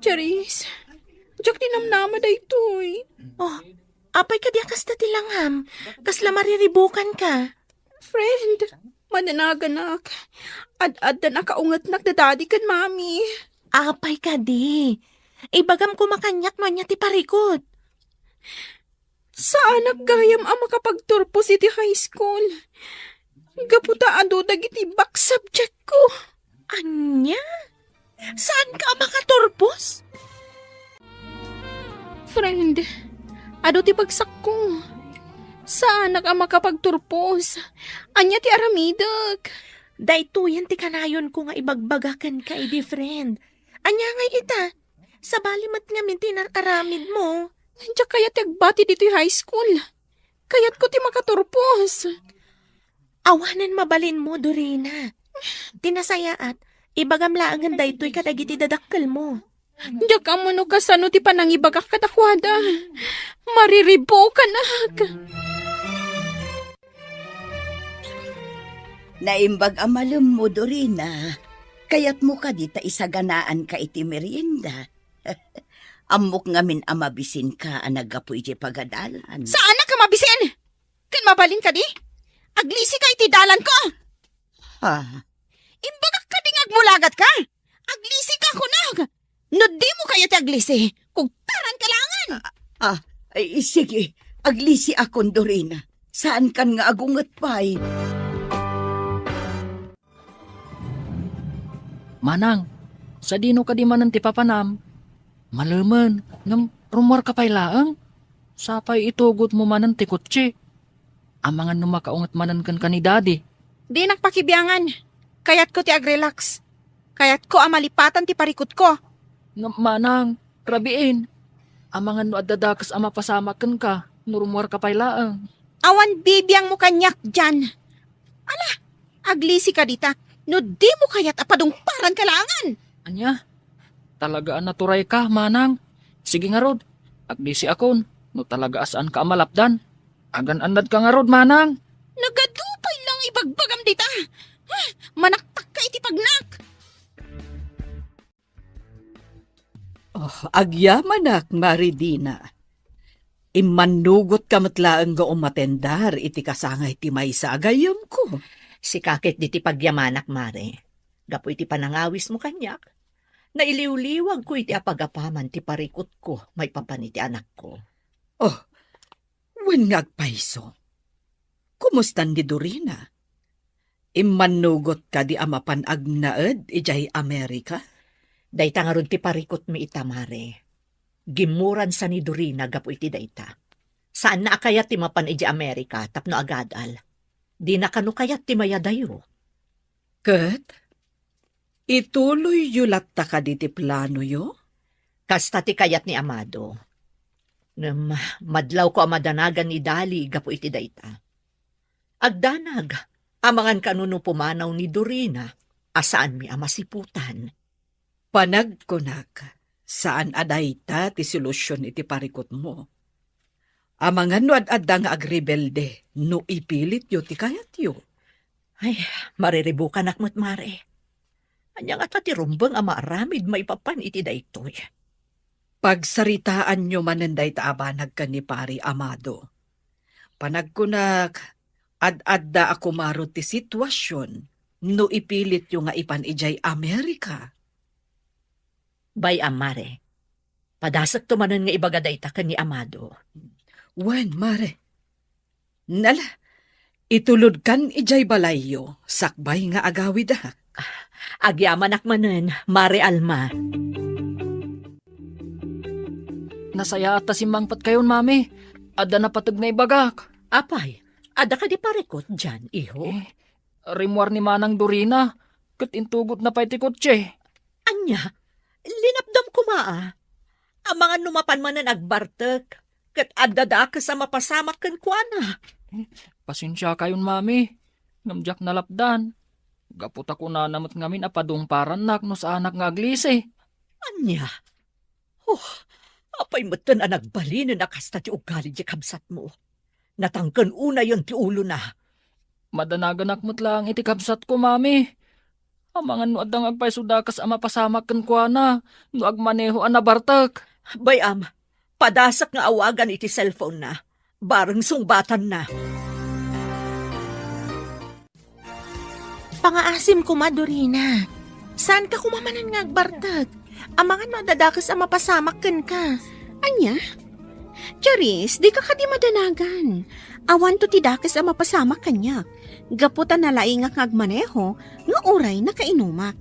Charis, diak ti namnama daytoy. Oh, apay kadi a kasta ti langam? Kasla mariribukanka? Friend, mananaganak. Ad-addan a kaungetnak da Daddy ken Mami. Apay kadi? Ibagam koma kaniak no ania ti parikut. Saanak gayam a makapagturpos iti high school. Gapu ta adu dagiti back subject-ko. Ania? Saanka a makaturpos? Friend, adu ti bagsakko. Saanak a makapagturpos. Ania ti aramidek? Daytoyen ti kanayonko nga ibagbaga kenka idi, friend. Ania ngay ita? Sabali met ngamin ti inar-aramidmo. Diak kayat ti agbati ditoy high school. Kayatko ti makaturpos. Awanen mabalinmo, Dorina. Ti nasayaat, ibagam laengen daytoy kadagiti dadakkelmo. Diak ammo no kasano ti panangibagak kadakuada. Mariribukanak. Naimbag a malemmo, Dorina. Kayatmo kadi ta isaganaanka iti merienda? Ammok ngamin a mabisinka a naggapu idiay pagadalan. Saanak a mabisin? Ken mabalin kadi? Aglisika iti dalanko! Ha? Imbagak kadi nga agmulagatka? Aglisika, kunak! No dimo kayat ti aglisi, kugtaranka laengen! Ah, ay, sige. Aglisiakon, Dorina. Saankan nga agunget pay. Manang, sadino kadi manen ti papanam? Malemen, ngem rummuarka pay laeng? Sapay itugotmo manen ti kotse. Amangan no makaunget manen kenka ni Daddy. Dinak pakibiangan. Kayatko ti agrelax. Kayatko a malipatan ti parikutko. Ngem manang, rabiin. Amangan no adda dakes a mapasamak kenka no rummuarka pay laeng. Awan bibiangmo kaniak, Jan. Ala, aglisika dita no dimo kayat a padungparanka laengen. Ania? Talaga a naturayka, manang. Sige ngarud, aglisiakon. No talaga a saanka a malapdan, agan-annadka ngarud, manang. Nagadu pay lang ibagbagam dita. Ah, manaktakka iti pagnak. Oh, agyamanak, Mare Dina. Immannugotka met laeng nga umatendar iti kasangay ti maysa a gayyemko. Sika ket ditoy pagyamanak, Mare. Gapu iti panangawismo kaniak, nailiwliwagko iti apagapaman ti parikutko maipapan iti anakko. Oh, wen nga agpayso. Kumustan ni Dorina? Immannugot kadi a mapan agnaed idiay Amerika? Dayta ngarud ti parikutmi ita, Mare. Gimmuransa ni Dorina gapu iti dayta. Saanna a kayat ti mapan idiay Amerika tapno agadal. Dina kano kayat ti mayadayo. Ket, ituloyyo latta kadi ti planoyo? Kasta ti kayat ni Amado. Ngem madlawko a madanagan ni Dali gapu iti dayta. Agdanag, amangan kano no pumanaw ni Dorina a saanmi a masiputan. Panagkunak, saan a dayta ti solusion iti parikutmo. Amangan no ad-adda nga agrebelde no ipilityo ti kayatyo. Ay, mariribukanak met, Mare. Ania ngata ti rumbeng a maaramid maipapan iti daytoy? Pagsaritaanyo manen dayta a banag ken ni Pari Amado. Panagkunak, ad-adda a kumaro ti situasion no ipilityo nga ipan idiay Amerika. Bay-am, Mare. Padasekto manen nga ibaga dayta ken ni Amado. Wen, Mare. Nala, itulodkan idiay balayyo, sakbay nga agawidak. Agyamanak manen, Mare Alma. Nasayaat ta simmangpetkayon, Mami. Adda napateg nga ibagak. Apay, adda kadi parikut dian, iho? Eh, rimmuar ni Manang Dorina, ket intugotna pay ti kotse. Ania? Linapdam koma, a. Amangan no mapan manen agbartek, ket adda dakes a mapasamak kenkuana. Pasensiakayon, Mami, ngem diak nalapdan. Gapu ta kunana met ngamin a padungparannak no saanak nga aglisi. Ania? Oh, apay metten a nagbalinen a kasta ti ugali ti kabsatmo? Natangken unayen ti ulona. Madanaganak met laeng iti kabsatko, Mami. Amangan no adda nga agpayso dakes a mapasamak kenkuana no agmaneho a nabartek. Bay-am, padasek nga awagan iti cellphone-na. Bareng sungbatanna. Pangaasim koma, Dorina. Saanka koma manen nga agbartek? Amangan no adda dakes a mapasamak kenka. Ania? Charis, dika kadi madanagan. Awanto ti dakes a mapasamak kaniak. Gapu ta nalaingak nga agmaneho, nga uray nakainumak.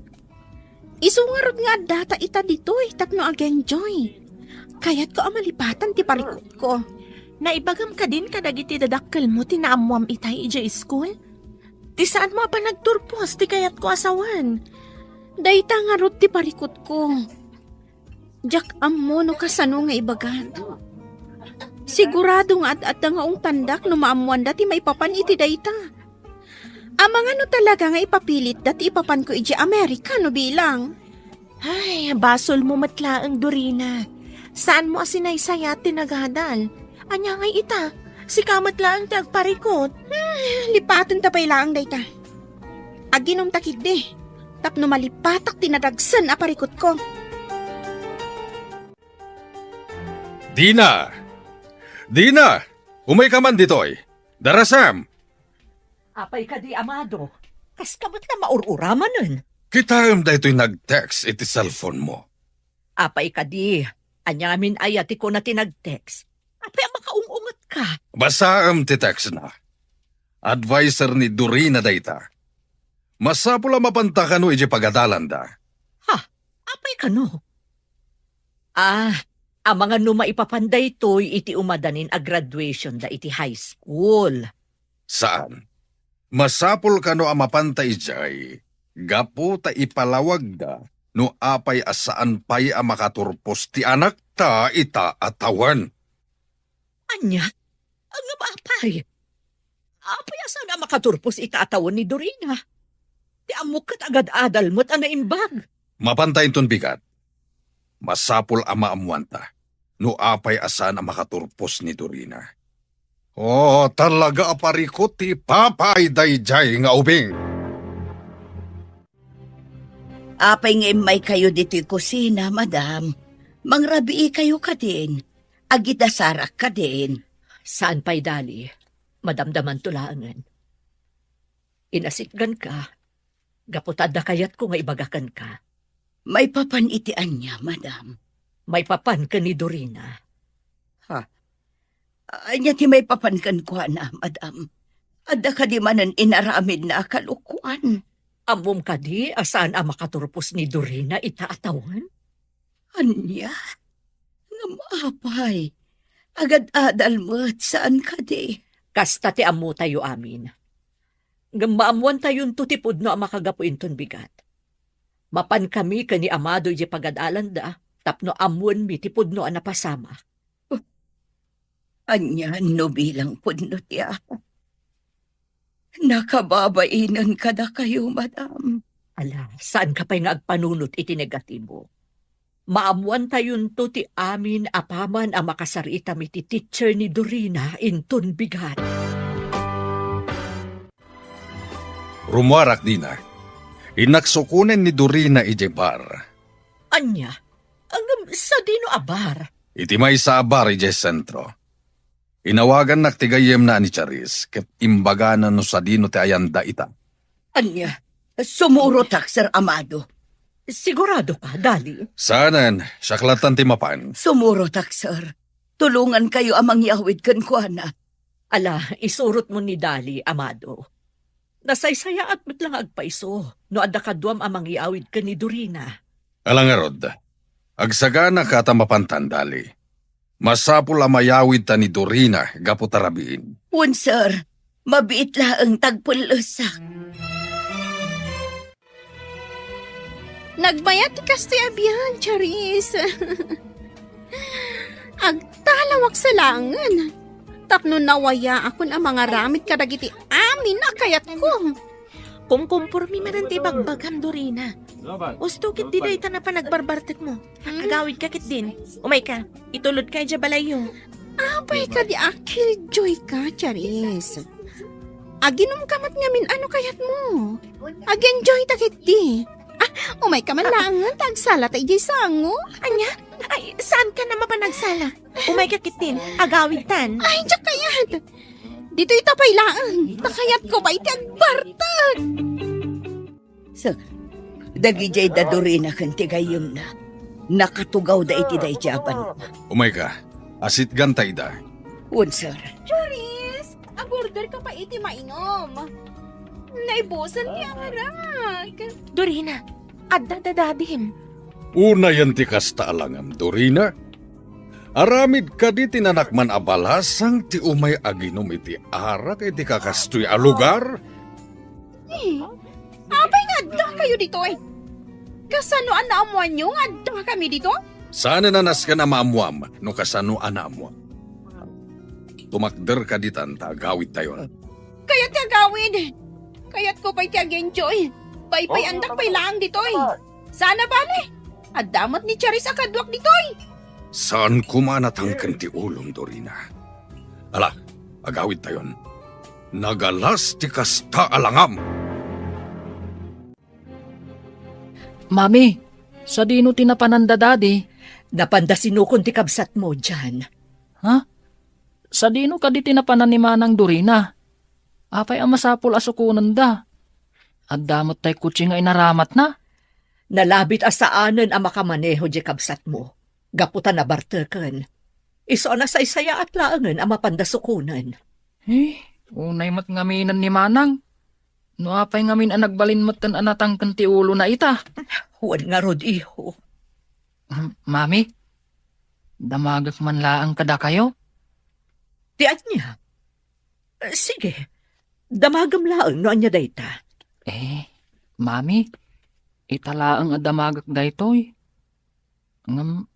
Isu ngarud nga addata ita ditoy tapno ag-enjoy. Kayatko a malipatan ti parikutko. Naibagam kadin kadagiti dadakkelmo ti naammoam itay idiay iskul? Ti saanmo a panagturpos ti kayatko a sawen. Dayta ngarud ti parikutko. Diak ammo no kasano nga ibagak. Sigurado nga ad-adda nga ungtandak no maammoanda ti maipapan iti dayta. Amangan no talaga nga ipapilitda ti ipapanko idiay Amerika no bilang. Ay, basolmo met laeng, Dorina. Saanmo a sinaysayat ti nagadal. Ania ngay ita? Sika met laeng ti agparikut. Hmm, lipatenta pay laeng dayta. Aginumta ketdi, tapno malipatak ti nadagsen a parikutko. Dina! Dina! Umayka man ditoy. Darasam! Apay kadi, Amado? Kaska met la maur-uramanen? Kitaem daytoy nag-text iti cellphone-mo. Apay kadi? Ania ngamin aya ti kuna ti nag-text? Apay a makaung-ungetka? Basaem ti text-na. Adviser ni Dorina dayta. Masapul a mapanta kano idiay pagadalanda. Ha? Apay kano? Ah, amangan no maipapan daytoy iti umadanin a graduationda iti high school. Saan. Masapul kano a mapanta idiay gapu ta ipalawagda no apay a saan pay a makaturpos ti anakta ita a tawen. Ania? Ngem apay? Apay a saan a makaturpos ita a tawen ni Dorina? Ti ammok ket agad-adal met a naimbag. Mapanta inton bigat. Masapul a maammoanta. no apay a saan a makaturpos ni Dorina. O, talaga a parikut ti ipapay daydiay nga ubing. Apay nga immaykayo ditoy kusina, madam? Mangrabiikayo kadin. Agidasarak kadin. Saan pay, Dali. Madamdamanto laengen. Inasitganka, gapu ta adda kayatko nga ibaga kenka. Maipapan iti ania, madam? Maipapan ken ni Dorina. Ha? Ania ti maipapan kenkuana, madam? Adda kadi manen inaramidna a kalokuan? Ammom kadi a saan a makaturpos ni Dorina ita a tawen? Ania? Ngem apay? Agad-adal met, saan kadi? Kasta ti ammotayo amin. Ngem maammoantayonto ti pudno a makagapu inton bigat. Mapankami ken ni Amado idiay pagad-alanda tapno ammoenmi ti pudno a napasamak. Ania no bilang pudno ti Apo? Nakababainen kadakayo, madam. Ala, saanka pay nga agpanunot iti negatibo. Maammoantayonto ti amin apaman a makasaritam iti teacher ni Dorina inton bigat. Rummuarak dina. Innak sukonen ni Dorina idiay bar. Ania? Ngem sadino a bar? Iti maysa a bar idiay sentro. Inawagannak ti gayyemna a ni Charis ket imbagana no sadino ti ayanda ita. Ania? Sumurotak, Sir Amado. Sigurado ka, Dali? Saanen, siak lattan ti mapan. Sumurotak, sir. Tulongankayo a mangyawid kenkuana. Ala, isurotmo ni Dali, Amado. Nasaysayaat met la nga agpaiso no adda kaduam a mangyawid ken ni Dorina. Ala ngarud, agsagana ka ta mapantan, Dali. Masapul a mayawid ta ni Dorina gapu ta rabiin. Wen, sir. Mabiit laeng ta agpellesak. Nagbayat ti kastoy a biag, Charis. Agtalawak sa laengen. Tapno nawayaakon a mangaramid kadagiti amin a kayatko. Kumkumpormi manen ti ibagbagam, Dorina. Usto ketdi dayta a panagbarbartekmo. Hmm? Agawidka ketdin. Umayka, itulodka idiay balayyo. Apay kadi a killjoy ka, Charis? Aginumka met ngamin a no kayatmo. Ag-enjoyta ketdi. Ah, umayka man laengen ta agsalata idiay sango. Ania? Ay, saankan a mapan agsala? Umayka ketdin, agawidtan. Ay, diak kayat. Ditoyta pay laeng, ta kayatko pay ti agbartek. Sir, dagidiay da Dorina ken ti gayyemna, nakatugawda iti daydiay a banwa. Umayka, asitganta ida. Wen, sir. Charis, agorder ka pay iti mainom. Naibusan ti arak. Dorina, adda dadadim. Unayen ti kasta a langam, Dorina. Aramid kadi ti nanakman a balasang ti umay aginum iti arak iti kakastoy a lugar? Eh, apay nga addakayo ditoy? Kasano a naammoanyo nga addakami ditoy? Saanen a nasken a maammoam no kasano a naammoam. Tumakder kaditan ta agawidtayon. Kayat ti agawid. Kayatko pay ti agenjoy. Paypayandak pay laeng ditoy. Saan a bale, adda met ni Charis a kaduak ditoy. Saan koma a natangken ti ulom, Dorina. Ala, agawidtayon. Nagalas ti kasta a langam. Mami, sadino ti napananda Dadi? Napanda sinukon ti kabsatmo, Jan. Ha? Sadino kadi ti napanan ni Manang Dorina? Apay a masapul a sukonenda? Adda met tay kotse nga inaramatna? Nalabit a saanen a makamaneho diay kabsatmo, gapu ta nabarteken. Isu a nasaysayaat laengen a mapanda sukonen. Eh, unay met ngaminen ni Manang. No apay ngamin a nagbalin metten a natangken ti ulona ita? Wen ngarud, iho. M-, Mami, damagek man laeng kadakayo? Ti ania? Eh, sige, damagem laeng no ania dayta. Eh, Mami, ita laeng a damagek daytoy. Ngem,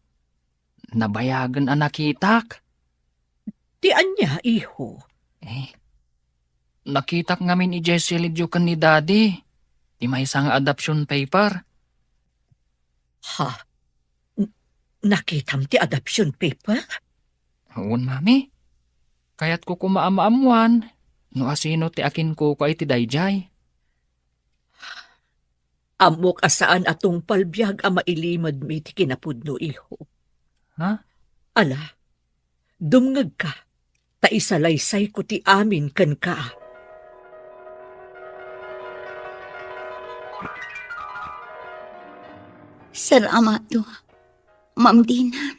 nabayagen a nakitak. Ti ania, iho? Eh, nakitak ngamin idiay silidyo ken ni Daddy, ti maysa nga adoption paper. Ha? N-, Nakitam ti adoption paper? Wen, Mami. Kayatko koma a maammuan no asino ti akinkukua iti daydiay. Ammok a saan a tungpal biag a mailimedmi ti kinapudno, iho. Ha? Ala, dumngegka, ta isalaysayko ti amin kenka. Sir Amado, Ma'am Dina,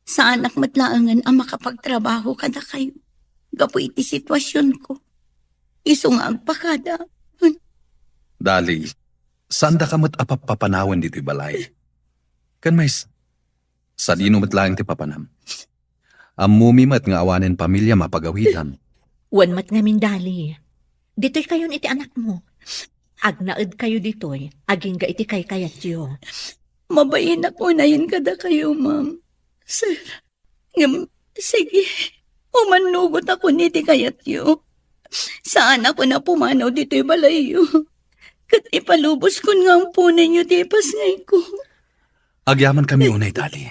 saanak met laengen a makapagtrabaho kadakayo gapu iti situasionko. Isu nga agpakada. Dali, saandaka met a pappapanawen ditoy balay. Ken maysa, sadino met laeng ti papanam? Ammomi met nga awanen pamiliam a pagawidam. Wen met ngamin, Dali. Ditoykayon iti anakmo. Agnaedkayo ditoy, agingga iti kaykayatyo. Mabainak unayen kadakayo, ma'am. Sir, ngem, sige, umannugotakon iti kayatyo. Saanakon a pumanaw ditoy balayyo. Ket ipaluboskon nga amponenyo ti ipasngayko. Agyamankami unay, Dali.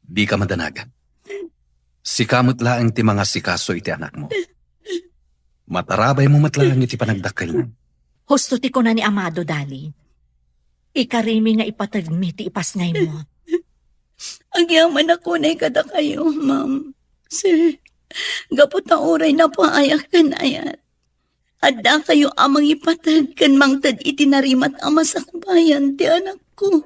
Dika madanag. Sika met laeng ti mangasikaso iti anakmo. Matarabaymo met laeng iti panagdakkelna. Husto ti kuna ni Amado, Dali. Ikarimi nga ipategmi ti ipasngaymo. Agyamanak unay kadakayo, ma'am. Sir, gapu ta uray napaayak ken ayat, addakayo a mangipateg ken mangted iti narimat a masakbayan ti anakko.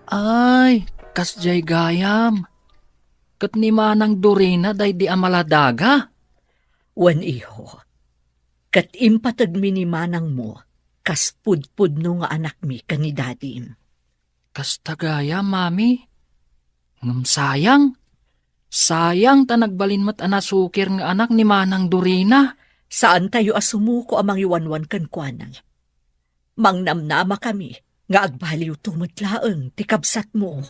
Ay, kasdiay gayam. Ket ni Manang Dorina daydi a maladaga? Wen, iho. Ket impategmi ni manangmo kas pudpudno nga anakmi ken ni dadim. Kasta gayam, Mami. Ngem sayang. Sayang ta nagbalin met a nasukir nga anak ni Manang Dorina. Saantayo a sumuko a mangiwanwan kenkuana. Mangnamnamakami nga agbaliwto met laeng ti kabsatmo.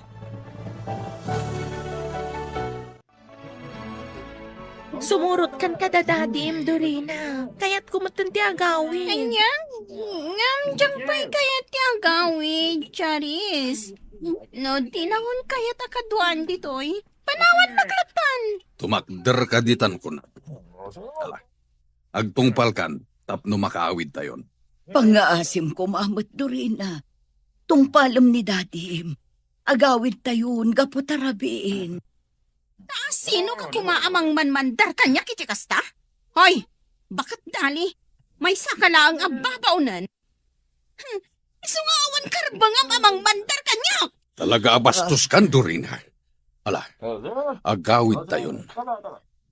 Sumurotkan kada dadim, Dorina. Kayatko metten ti agawid. Ania? Ngem diak pay kayat ti agawid, Charis. No dinakon kayat a kaduaan ditoy, panawannak latan. Tumakderka ditan, kuna. Ala, agtungpalkan tapno makaawidtayon. Pangngaasim koma met, Dorina. Tungpalem ni dadim. Agawidtayon gapu ta rabiin. Ta asinoka koma a mangmanmandar kaniak iti kasta? Hoy, baket Dali, maysaka laeng a babaonen. Hmm, isu nga awan karbengam a mangmandar kaniak! Talaga a bastoskan, Dorina. Ala, agawidtayon.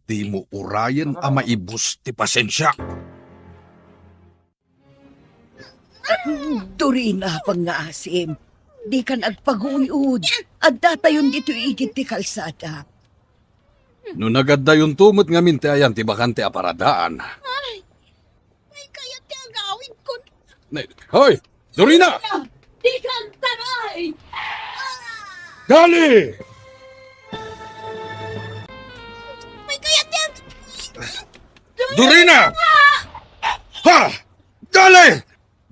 Dimo urayen a maibus ti pasensiak. Dorina, pangngaasim. Dikan agpaguyod. Addatayon ditoy igid ti kalsada. No nagaddayonto met ngamin ti ayan ti bakante a paradaan. Ay, may kayat ti agawidkon. Nay, hoy! Dorina! Dikan taray! Dali! May kayat ti ag- Dorina! Ha! Dali!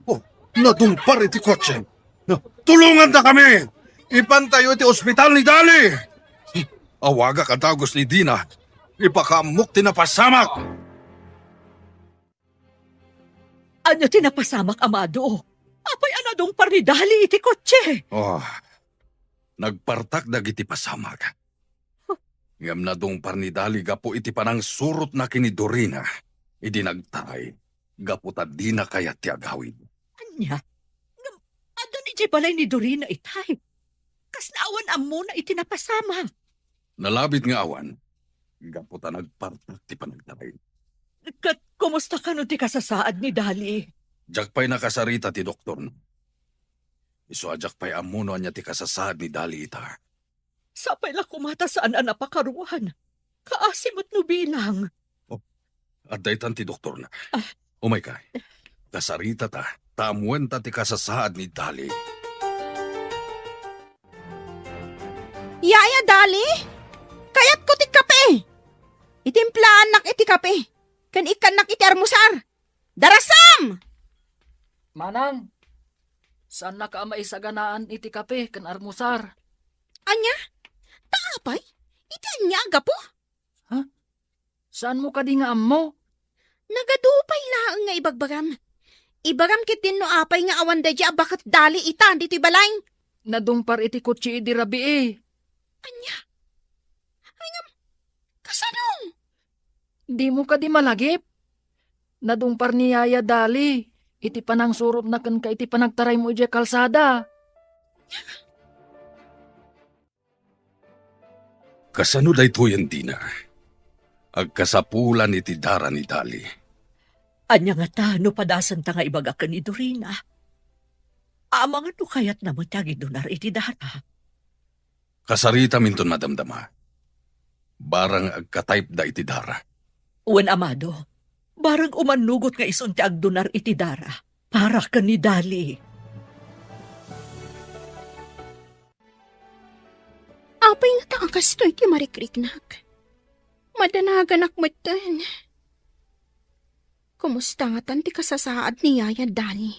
Oh, nadungpar iti kotse. No, tulonganta kami! Ipantayo iti ospital ni Dali! Awagak a dagus ni Dina. Ipakaammok ti napasamak! Ania ti napasamak, Amado? Apay a nadungpar ni Dali iti kotse? Oh, nagpartak dagiti pasamak. Ngem nadungpar ni Dali gapu iti panangsurotna ken ni Dorina idi nagtaray gapu ta dina kayat ti agawid. Ania? Ngem adda idiay balay ni Dorina itay? Kasla awan ammona iti napasamak? Nalabit nga awan, gapu ta nagpartak ti panagtaray. Ket kumusta kano ti kasasaad ni Dali? Diak pay nakasarita ti doktorna. Isu a diak pay ammo no ania ti kasasaad ni Dali ita. Sapay la koma ta saan a napakaruan. Kaasi met no bilang. Oh, adda itan ti doktorna. Ah. Umayka. Kasaritata, ta ammoenta ti kasasaad ni Dali. Yaya, Dali? Kayatko ti kape. Itimplaannak iti kape. Ken ikkannak iti armusar. Darasam! Manang, saannaka a maisaganaan iti kape ken armusar. Ania? Ta apay? Iti ania a gapu? Ha? Saanmo kadi nga ammo? Nagadu pay laeng nga ibagbagam. Ibagam ketdin no apay nga awan daydi a baket dali ita ditoy balay. Nadungpar iti kotse idi rabii. Ania? Ay ngem, kasano? Dimo kadi malagip? Nadungpar ni Yaya Dali iti panangsurotna kenka iti panagtaraymo idiay kalsada. Kasano daytoyen, Dina? Agkasapulan iti dara ni Dali. Ania ngata no padasenta nga ibaga ken ni Dorina? Amangan no kayatna met ti agidunar iti dara. Kasaritaminton madamdama. Barang agka-type-da iti dara. Wen, Amado, barang umannugot nga isun ti agdunar iti dara para ken ni Dali. Apay ngata a kastoy ti marikriknak? Madanaganak metten. Kumusta ngatan ti kasasaad ni Yaya Dali?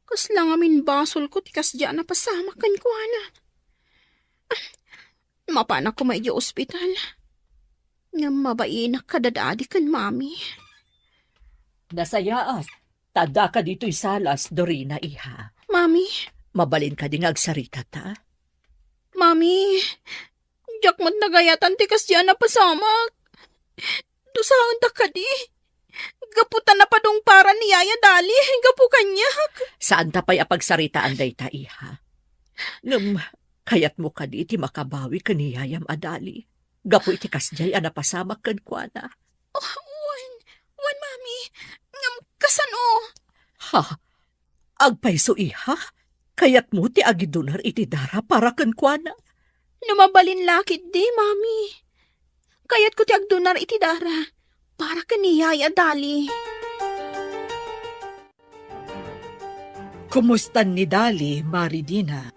Kasla ngamin basolko ti kasdiay a napasamak kenkuana. Ah, mapanak koma idiay ospital. Ngem mabainak kadadadi ken Mami. Nasayaat, ta addaka ditoy salas, Dorina, iha. Mami? Mabalin kadi nga agsaritata? Mami, diak met nagayatan ti kasdiay a napasamak. Dusaendak kadi. Gapu ta napadungparan ni Yaya Dali, gapu kaniak. Saanta pay a pagsaritaan dayta, iha. Ngem, kayatmo kadi ti makabawi ken ni Yayam a Dali gapu iti kasdiay a napasamak kenkuana? Oh, wen, wen, Mami. Ngem kasano? Ha? Agpayso, iha? Kayatmo ti agidunar iti dara para kenkuana? No mabalin la ketdi, Mami. Kayatko ti agdunar iti dara para ken ni Yaya Dali. Kumustan ni Dali, Mari Dina?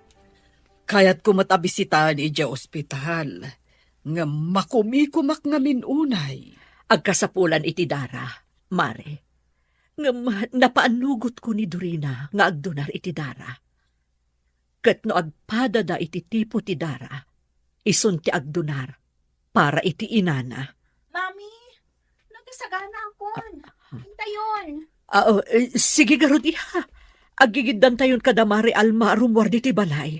Kayatko met a bisitaen idiay ospital, ngem makumikumak ngamin unay. Agkasapulan iti dara, Mari. Ngem napaannugotko ni Dorina nga agdunar iti dara. Ket no agpadada iti tipo ti dara, isun ti agdunar para iti inana. Mami, nagasaganaakon. Intayon. Ah, oh, eh, sige ngarud, iha. Aggigiddantayon kada Mari Alma a rummuar ditoy balay.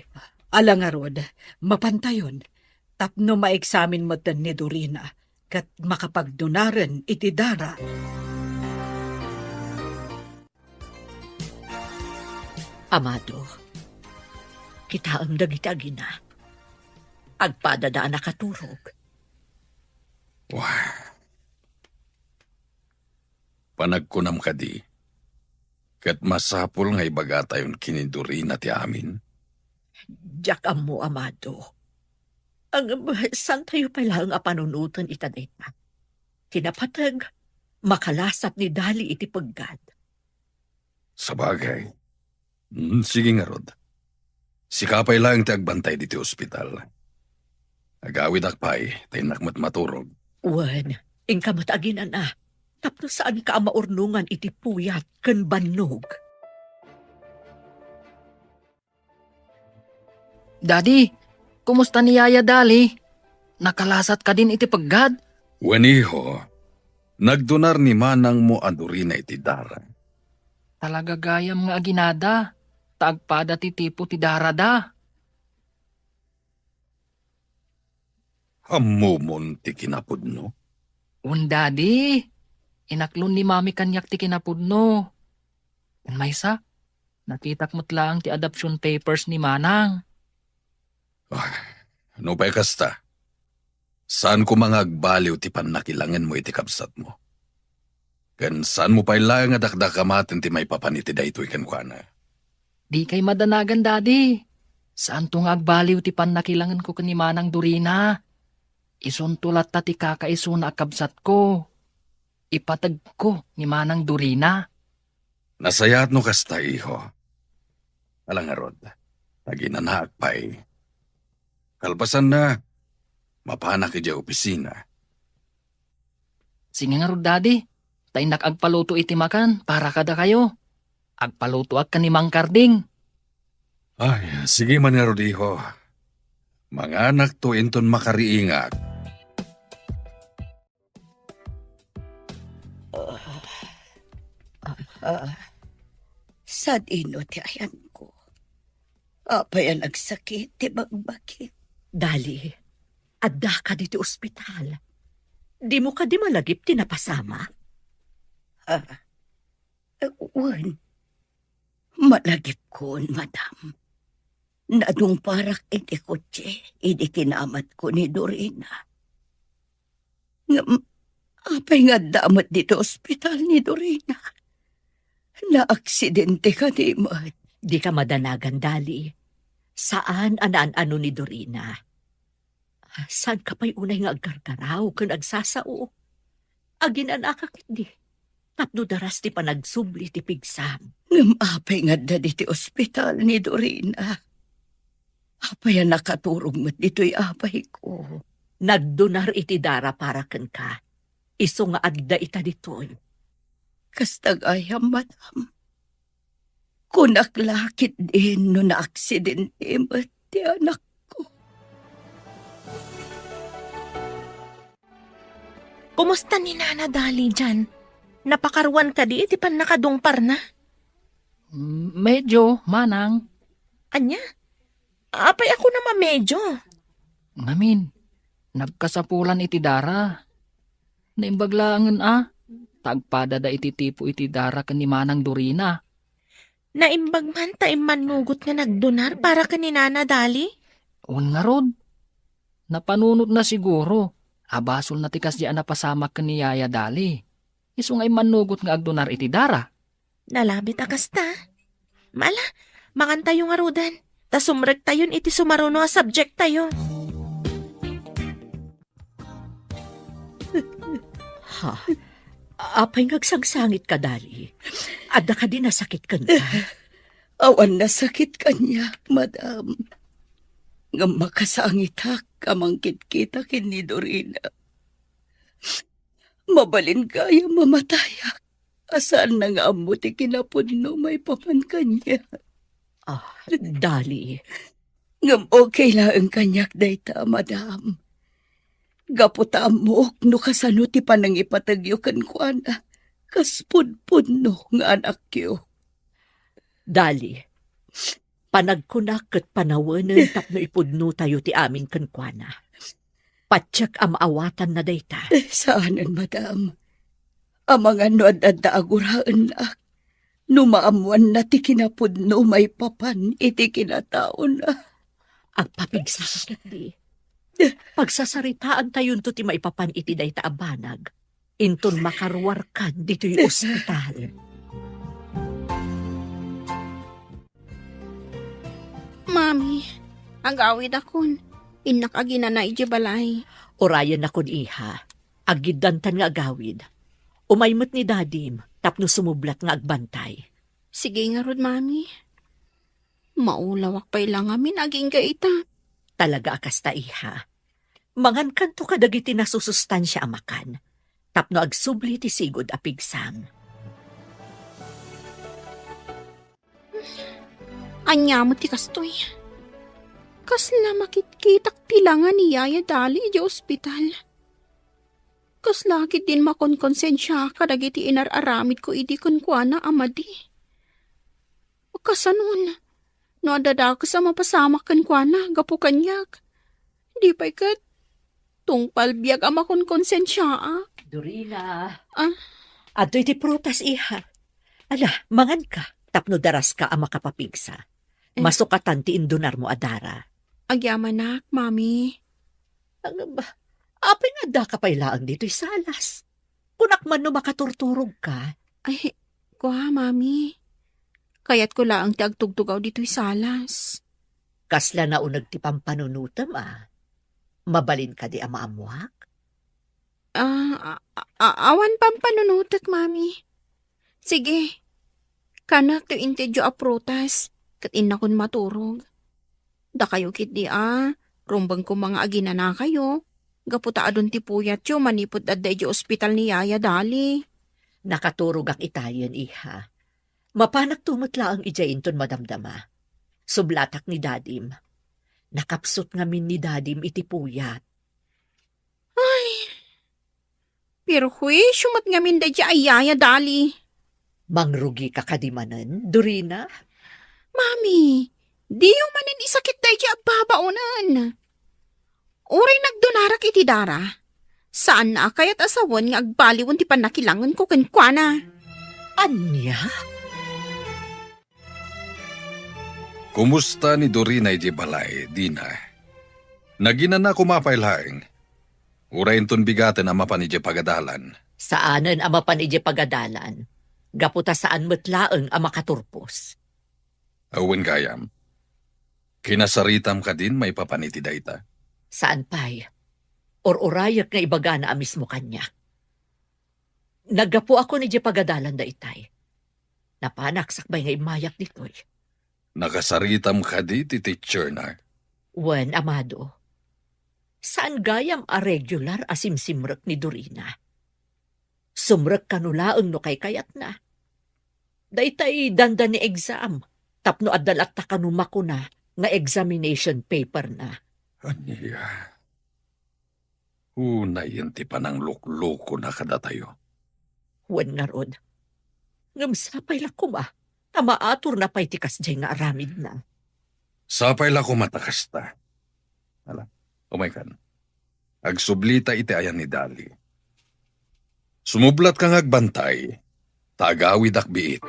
Ala ngarud, mapantayon. Tapno maeksamin metten ni Dorina ket makapagdunaren iti dara. Amado, kitaem dagiti agina. Agpadada a nakaturog. Wah. Panagkunam kadi, ket masapul nga ibagatayon ken ni Dorina ti amin? Diak ammo, Amado. Ngem, saantayo pay laeng a panunoten ita dayta. Ti napateg, makalasat ni Dali iti peggad. Sabagay. Hmm, sige ngarud. Sika pay laeng ti agbantay ditoy ospital. Agawidak pay, ta innak met maturog. Wen, inka met aginana, tapno saanka a maurnongan iti puyat ken bannog. Daddy, kumusta ni Yaya Dali? Nakalasat kadin iti peggad? Wen, iho, nagdunar ni manangmo a Dorina iti dara. Talaga gayam nga aginada, ta agpada ti tipo ti darada. Ammomon ti kinapudno? Wen, Daddy. Inaklon ni Mami kaniak ti kinapudno. Ken maysa, nakitak met laeng ti adoption papers ni Manang. Ah, no pay kasta, saan koma nga agbaliw ti pannakilangenmo iti kabsatmo. Ken saanmo pay laeng a dakdakamaten ti maipapan iti daytoy kenkuana. Dikay madanagan, Daddy. Saanto nga agbaliw ti pannakilangenko ken ni Manang Dorina. Isunto latta ti kakaisuna a kabsatko. Ipategko ni Manang Dorina. Nasayaat no kasta, iho. Ala ngarud, aginanaak pay. Kalpasanna, mapanak idiay opisina. Sige ngarud, Daddy. Ta innak agpaluto iti makan para kadakayo. Agpalutoak ken ni Mang Karding. Ay, sige man ngarud, iho. Manganakto inton makariingak. Ah, ah, sadino ti ayanko? Apay a nagsakit ti bagbagim? Dali, addaka ditoy ospital. Dimo kadi malagip ti napasamak? Ah, eh, wen. Malagipkon, madam. Nadungparak iti kotse idi kinamatko ni Dorina. Ngem, apay nga adda met ditoy ospital ni Dorina? Naaksidente kadi met? Dika madanagan, Dali. Saan a naan-ano ni Dorina. Saanka pay unay nga aggargaraw ken agsasao? Aginanaka ketdi tapno daras ti panagsubli ti pigsam. Ngem apay nga adda ditoy ospital ni Dorina? Apay a nakaturog met ditoy apayko? Nagdonar iti dara para kenka. Isu nga adda ita ditoy. Kasta gayam, madam. Kunak la ketdin no naaksidente met ti anakko. Kumusta ni Nana Dali diyan? Napakaruan kadi iti pannakadungparna? Mm, medyo, manang. Ania? Apay a kunam a medyo? Ngamin, nagkasapulan iti dara. Naimbag laengen a, ta agpadada iti tipo iti dara ken ni Manang Dorina. Naimbag man ta immannugot nga nagdonar para ken ni Nana Dali? Wen ngarud. Napanunotna siguro a basolna ti kasdiay a napasamak ken ni Yaya Dali. Isu nga immannugot nga agdonar iti dara. Nalabit a kasta. Ala, mangantayo ngaruden, ta sumrektayon iti sumaruno a subjecttayo. Ha? Apay nga agsangsangitka, Dali? Adda kadi nasakit kenka? Awan nasakit kaniak, madam. Ngem makasangitak a mangkitkita ken ni Dorina. Mabalin gayam a matayak a saanna nga ammo ti kinapudno maipapan kaniak. Ah, Dali. Ngem okay laeng kaniak dayta, madam. Gapu ta ammok no kasano ti panangipategyo kenkuana kas pudpudno nga anakyo. Dali, panagkunak ket panawenen tapno ipudnotayo ti amin kenkuana. Patiek a maawatanna dayta. Eh, saanen, madam. Amangan no ad-adda a guraennak, no maammoanna ti kinapudno maipapan iti kinataona. Agpapigsaka ketdi. Pagsasaritaantayonto ti maipapan iti dayta a banag. Inton makaruarkan ditoy ospital. Mami, agawidakon. Innak aginana idiay balay. Urayennakon, iha. Aggiddantan nga agawid. Umay met ni dadim tapno sumublat nga agbantay. Sige ngarud, Mami. Maulawak pay la ngamin agingga ita. Talaga a kasta, iha. Mangankanto kadagiti nasusustansia a makan, tapno agsubli ti sigud a pigsam. Ania met ti kastoy? Kasla makitkitak ti langa ni Yaya Dali idiay ospital. Kasla ketdin makonkonsensiak kadagiti inar-aramidko idi kenkuana a madi. Kasanon, no adda dakes a mapasamak kenkuana gapu kaniak, di pay ket tungpal biag a makonkonsensiaak. Dorina. Ah? Adtoy ti prutas, iha. Ala, manganka, tapno daraska a makapapigsa. Eh. Masukatan ti indunarmo a dara. Agyamanak, Mami. Ano ba? Apay nga addaka pay laeng ditoy salas? Kunak man no makaturturogka. Ay, kua, Mami. Kayatko laeng ti agtugtugaw ditoy salas. Kasla nauneg ti pampanunotem, a? Mabalin kadi a maammoak? Ah, a-, a-, awan pampanunotek, Mami. Sige, kanak ti intedyo a prutas, ket innakon maturog. Dakayo ketdi a, rumbeng koma nga aginanakayo, gapu ta adun ti puyatyo manipud adda idiay ospital ni Yaya Dali. Nakaturogak itayen, iha. Mapanakto met laeng idiay inton madamdama. Sublatak ni Dadim. Nakapsut ngamin ni Dadim iti puyat. Ay, perhuisio met ngamin daydiay a yaya, Dali. Mangrugika kadi manen, Dorina? Mami, diyo manen isakit daydiay a babaonen. Uray nagdunarak iti dara, saanna a kayat a sawen nga agbaliwen ti pannakilangenko kenkuana. Ania? Kumusta ni Dorina idiay balay, Dina? Naginana koma pay laeng? Uray inton bigaten a mapan idiay pagadalan? Saanen a mapan idiay pagadalan, gapu ta saan met laeng a makaturpos. Awan gayam. Kinasaritam kadin maipapan iti dayta? Saan pay. Ur-urayek nga ibagana a mismo kaniak. Naggapuakon idiay pagadalan daytay. Napanak sakbay nga immayak ditoy. Nakasaritam kadi ti teacher na? Wen, amado. Saan gayam a regular a simsimrek ni Dorina. Sumrek kano laeng no kaykayatna. Daytay dandani exam, tapno adda latta kano makuna nga examination paper na. Ania? Unayen ti panangluklukona kadatayo. Wen ngarud, ngem sapay la koma ta maaturna pay ti kasdiay nga aramidna. Sapay la koma ta kasta. Ala, umaykan. Agsublita iti ayan ni Dali. Sumublatka nga agbantay, ta agawidak biit.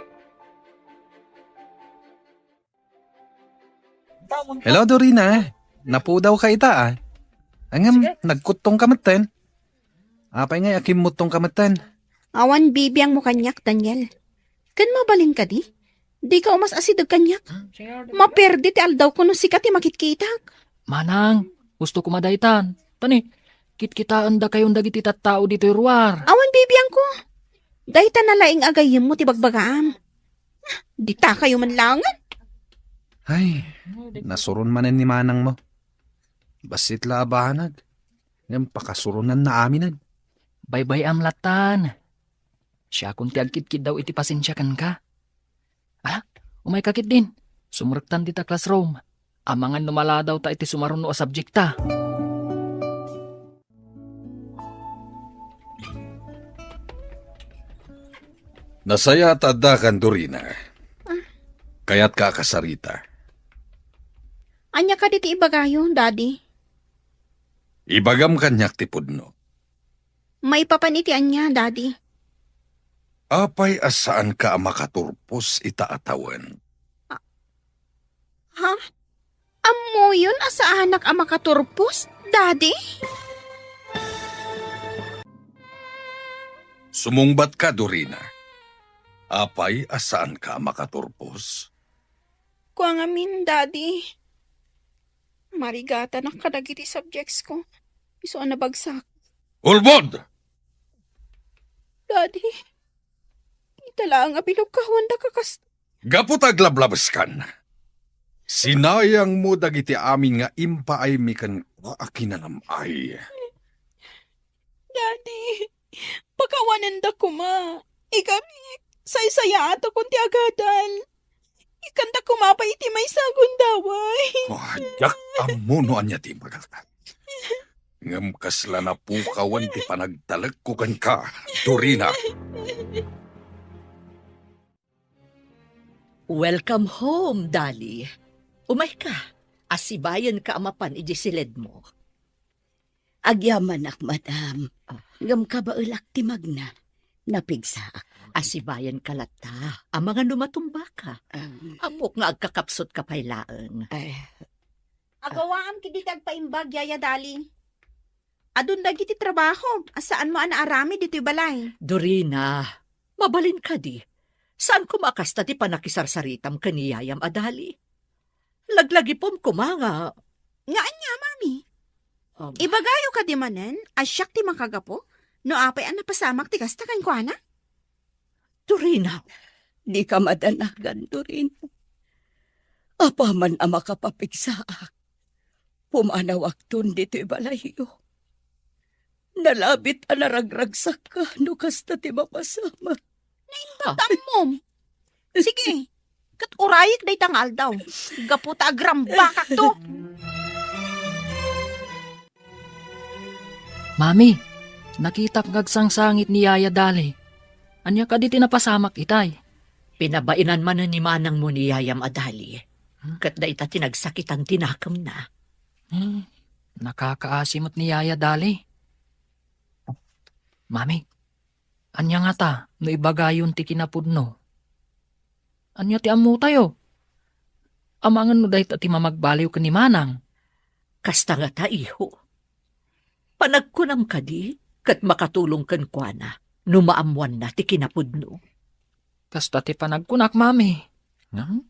Hello, Dorina. Napudawka ita, a. Ngem, nagkuttongka metten. Apay ngay a kimmutongka metten? Awan bibiangmo kaniak, Daniel. Ken mabalin kadi? Dika umas-asideg kaniak. Maperdi ti aldawko no sika ti makitkitak. Manang, gusto ko madaytan. Tani, kitkitaendakayon dagiti tattao ditoy ruar. Awan bibiangko. Dayta na laeng a gayyemmo ti bagbagaam. Ditakayo man laengen. Ay, nasuron manen ni manangmo. Bassit la a banag. Ngem pakasuronnanna aminen. Baybay-am lattan. Siakon ti agkitkiddaw iti pasensia kenka. Ala, umayka ketdin. Sumrektan dita classroom. Amangan no maladawta iti sumaruno a subjekta. Nasayaat a addakan, Dorina. Ah. Kayatka a kasarita? Ania kadi ti ibagayo, Daddy? Ibagam kaniak ti pudno. Maipapan iti ania, Daddy? Apay a saanka a makaturpos ita a tawen? Ah, ha? Ammoyon a saanak a makaturpos, Daddy? Sumungbatka, Dorina. Apay a saanka a makaturpos? Kua ngamin, Daddy. Marigatanak kadagiti subjects ko. Isu a nabagsak. Ulbod! Daddy, ita laeng a binukkahuanda kakas- Gapu ta aglablabeskan, sinayangmo dagiti amin nga impaaymi kenka a kinanam-ay. Daddy, pakawanenda koma. Ikami, saysayaatakon ti agadal. Ikkanda koma pay iti maysa a gundaway. Oh, diak ammo no ania ti imbagak. Ngem kasla napukawan ti panagtalekko kenka, Dorina. Welcome home, Dali. Umayka, asibayenka a mapan idiay siledmo. Agyamanak, madam. Ah. Ngem kabaelak ti magna. Napigsaak. Asibayenka latta. Amangan no matumbaka. Ah. Ammok nga agkakapsutka pay laeng. Ay. Agawaam ketdi ti agpaimbag, Yaya Dali. Adun dagiti trabahom a saanmo a naaramid ditoy balay. Dorina, mabalin kadi. Saan koma a kasta ti pannakisarsaritam ken ni yayam a Dali. Laglagipem koma nga. Nga ania, Mami? Um. Ibagayo kadi manen a siak ti makagapu no apay a napasamak ti kasta kenkuana? Dorina. Dika madanagan, Dorina. Apaman a makapapigsaak, pumanawakton ditoy balayyo. Nalabit a naragragsakka no kasta ti mapasamak. Naimbag ta ammom. Sige, ket urayek dayta nga aldaw. Gapu ta agrambakakto. Mami, nakitak nga agsangsangit ni Yaya Dali. Ania kadi ti napasamak itay? Pinabaenan manen ni manangmo ni Yayam a Dali. Hmm? Ket dayta ti nagsakitan ti nakemna. Hmm, nakakaasi met ni Yaya Dali. Mami, ania ngata no ibagayon ti kinapudno? Ania ti ammotayo? Amangan no dayta ti mamagbaliw ken ni manang. Kasta ngata, iho. Panagkunam kadi, ket makatulong kenkuana no maammoanna ti kinapudno. Kasta ti panagkunak, Mami. Ngem,